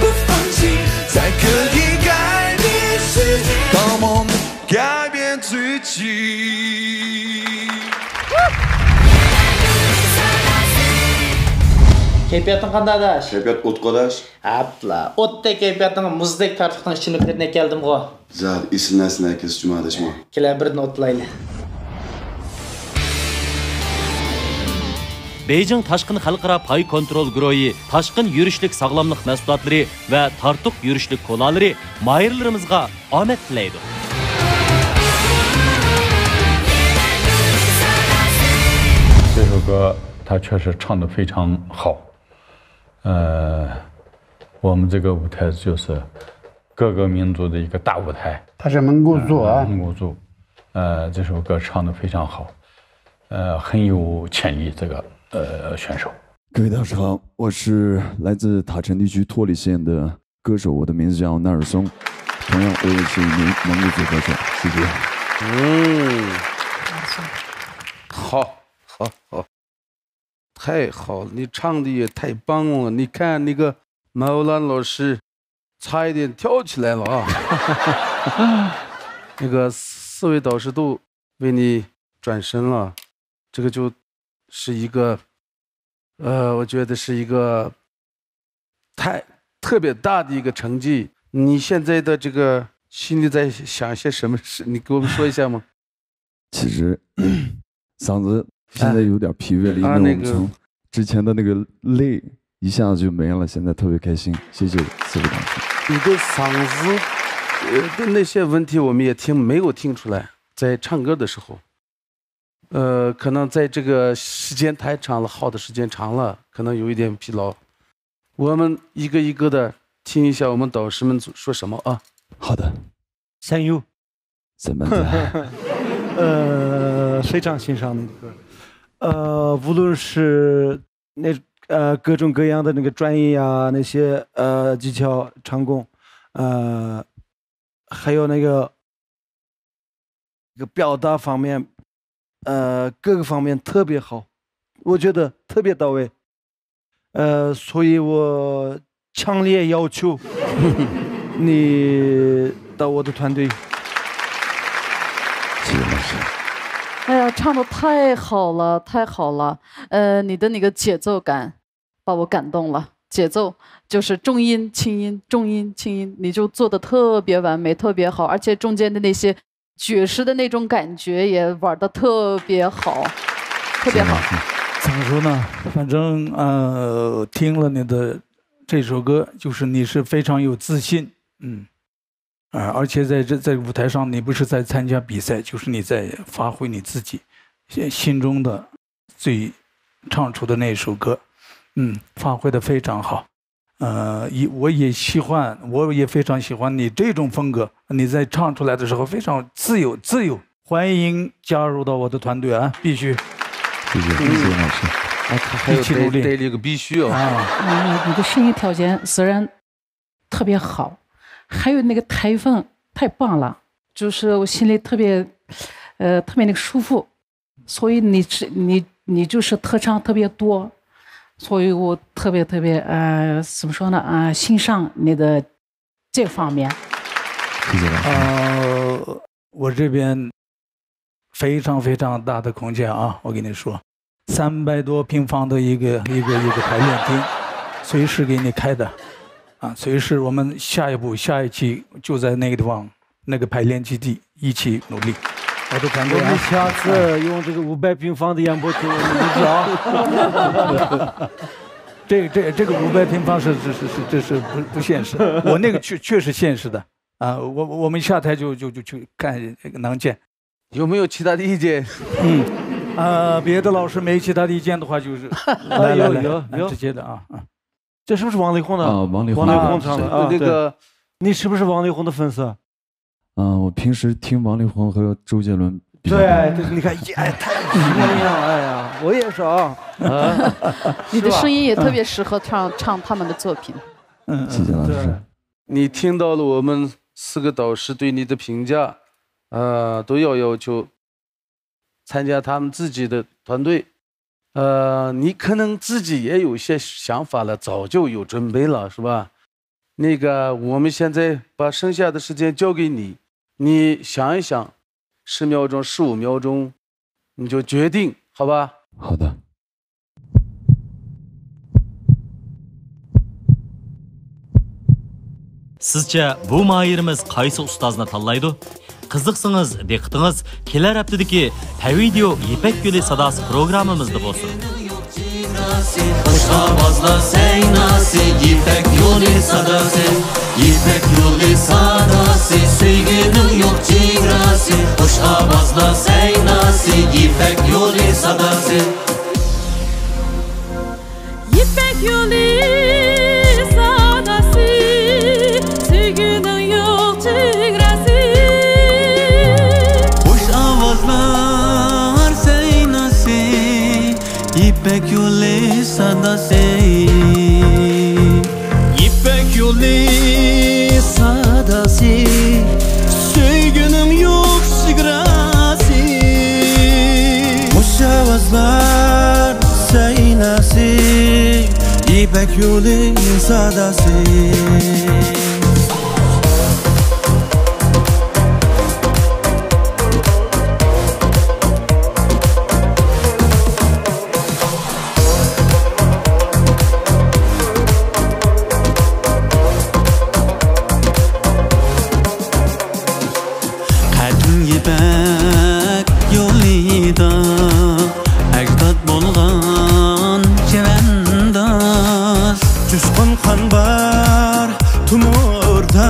不放弃，才可以改变世界。Come on，改变自己。 كەيپىياتىڭ قانداق، ئاداش؟ كەيپىيات ئوتقا، ئاداش. ئەپلا، ئوتتەك كەيپىياتىڭ مۇزدەك تارتۇقنىڭ ئىچىملىكلىرىنى ئەكەلدىمغۇ. زادى ئېسىل نەرسىنى ئەكەلسە جۇما، ئاداشمۇ. كېلە، بىردىن ئوتلايلى. بېيجىڭ تاشقىن خەلقئارا پاي كونترول گۇرۇھى تاشقىن يۈرۈشلۈك ساغلاملىق مەھسۇلاتلىرى ۋە تارتۇق يۈرۈشلۈك كولالىرى ماھىرلىرىمىزغا ئامەت تىلەيدۇ. 他确实唱得非常好。呃，我们这个舞台就是各个民族的一个大舞台。他是蒙古族啊。呃，蒙古族。呃，这首歌唱得非常好，呃，很有潜力，这个，呃，选手。各位大家好，我是来自塔城地区托里县的歌手，我的名字叫纳尔松，同样我也是一名蒙古族歌手，谢谢。嗯，好，好，好，太好了，你唱的也太棒了。你看那个毛兰老师，差一点跳起来了啊。那个四位导师都为你转身了，这个就是一个，呃，我觉得是一个太特别大的一个成绩。你现在的这个心里在想些什么事？你给我们说一下吗？其实嗓子现在有点疲惫了，因为我们从之前的那个累一下子就没了，现在特别开心。谢谢四位导师。你的嗓子，呃，的那些问题我们也听没有听出来，在唱歌的时候，呃，可能在这个时间太长了，耗的时间长了，可能有一点疲劳。我们一个一个的听一下我们导师们说什么啊。好的，三优，怎么的？呃，非常欣赏你的歌，呃，无论是那呃各种各样的那个转音啊，那些呃技巧、唱功，呃，还有那个一个表达方面，呃，各个方面特别好，我觉得特别到位。呃，所以我强烈要求你到我的团队。谢谢老师。哎呀，唱的太好了，太好了！呃，你的那个节奏感把我感动了，节奏就是重音轻音，重音轻音，你就做的特别完美，特别好，而且中间的那些爵士的那种感觉也玩的特别好，特别好。怎么说呢？反正呃，听了你的这首歌，就是你是非常有自信，嗯，啊，而且在这在舞台上，你不是在参加比赛，就是你在发挥你自己心心中的最唱出的那首歌，嗯，发挥的非常好。呃，也我也喜欢，我也非常喜欢你这种风格。你在唱出来的时候非常自由，自由。欢迎加入到我的团队啊，必须。谢谢，谢谢老师。啊，他还有一起努力带带了一个必须哦。啊，嗯，你的声音条件虽然特别好，还有那个台风太棒了，就是我心里特别，呃，特别那个舒服，所以你是你你就是特长特别多，所以我特别特别呃怎么说呢啊、欣赏你的这方面。谢谢老师。呃，我这边非常非常大的空间啊，我跟你说，三百多平方的一个一个一个排练厅，随时给你开的，啊，随时我们下一步下一期就在那个地方那个排练基地一起努力。我的团队啊我们，下次用这个五百平方的演播厅，我们一起啊。这这这个五百平方是是是是这是不不现实，我那个确确实现实的啊，我我们下台就就就去看能见。有没有其他的意见？嗯，呃，别的老师没其他的意见的话，就是来来来，有有有直接的啊啊。这是不是王力宏的？啊，王力宏王力宏唱的啊，那个你是不是王力宏的粉丝？嗯，我平时听王力宏和周杰伦比较对，就是你看，哎，太有吸引力了，哎呀，我也是啊。你的声音也特别适合唱唱他们的作品。嗯，谢谢老师。你听到了我们四个导师对你的评价，呃，都要要求参加他们自己的团队。呃，你可能自己也有些想法了，早就有准备了，是吧？那个，我们现在把剩下的时间交给你，你想一想，十秒钟、十五秒钟，你就决定，好吧？好的。 سىزچە بۇ ماھىرىمىز قايسى ئۇستازنى تاللايدۇ؟ قىزىقسىڭىز، دىققىتىڭىز كېلەر ھەپتىدىكى تەۋىدىيو يىپەك يولى ساداسى پروگراممىمىزدا بولسۇن. خۇش ئاۋازلار سەيناسى، يىپەك يولى ساداسى. يىپەك يولى ساداسى، سۆيگۈنىڭ يوق چېگراسى. خۇش ئاۋازلار سەيناسى، يىپەك يولى ساداسى. يولى ساداسى، سۆيگۈنىڭ يوق چېگراسى. خۇش ئاۋازلار سەيناسى، يىپەك يولى ساداسى. يىپەك يولى ساداسى، سۆيگۈنىڭ يوق چېگراسى. خۇش ئاۋازلار سەيناسى، يىپەك يولى ساداسى. قەدىم يىپەك يولىدا ئەجداد بولغان چەۋەنداز. جۇشقۇن قان بار تومۇردا،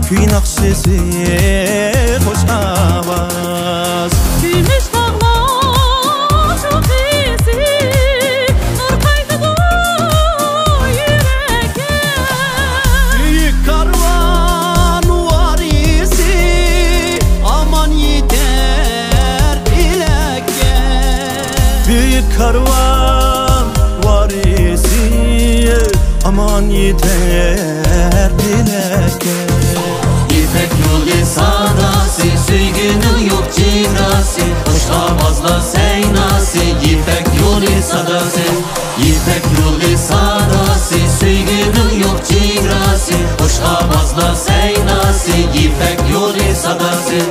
كۈي ناخشىسى، خۇش ئاۋاز. كۈمۈش تاغلار چوققىسى، نۇر قايتىدۇ يۈرەككە. بۈيۈك كارۋان ۋارىسى، ئامان يېتەر پەلەككە. بۈيۈك كارۋان ۋارىسى، ئامان يېتەر پەلەككە. يىپەك يولى ساداسى، سۆيگۈنىڭ يوق چېگراسى، خۇش ئاۋازلار سەيناسى، يىپەك يولى ساداسى. يىپەك يولى ساداسى، سۆيگۈنىڭ يوق چېگراسى، خۇش ئاۋازلار سەيناسى، يىپەك يولى ساداسى.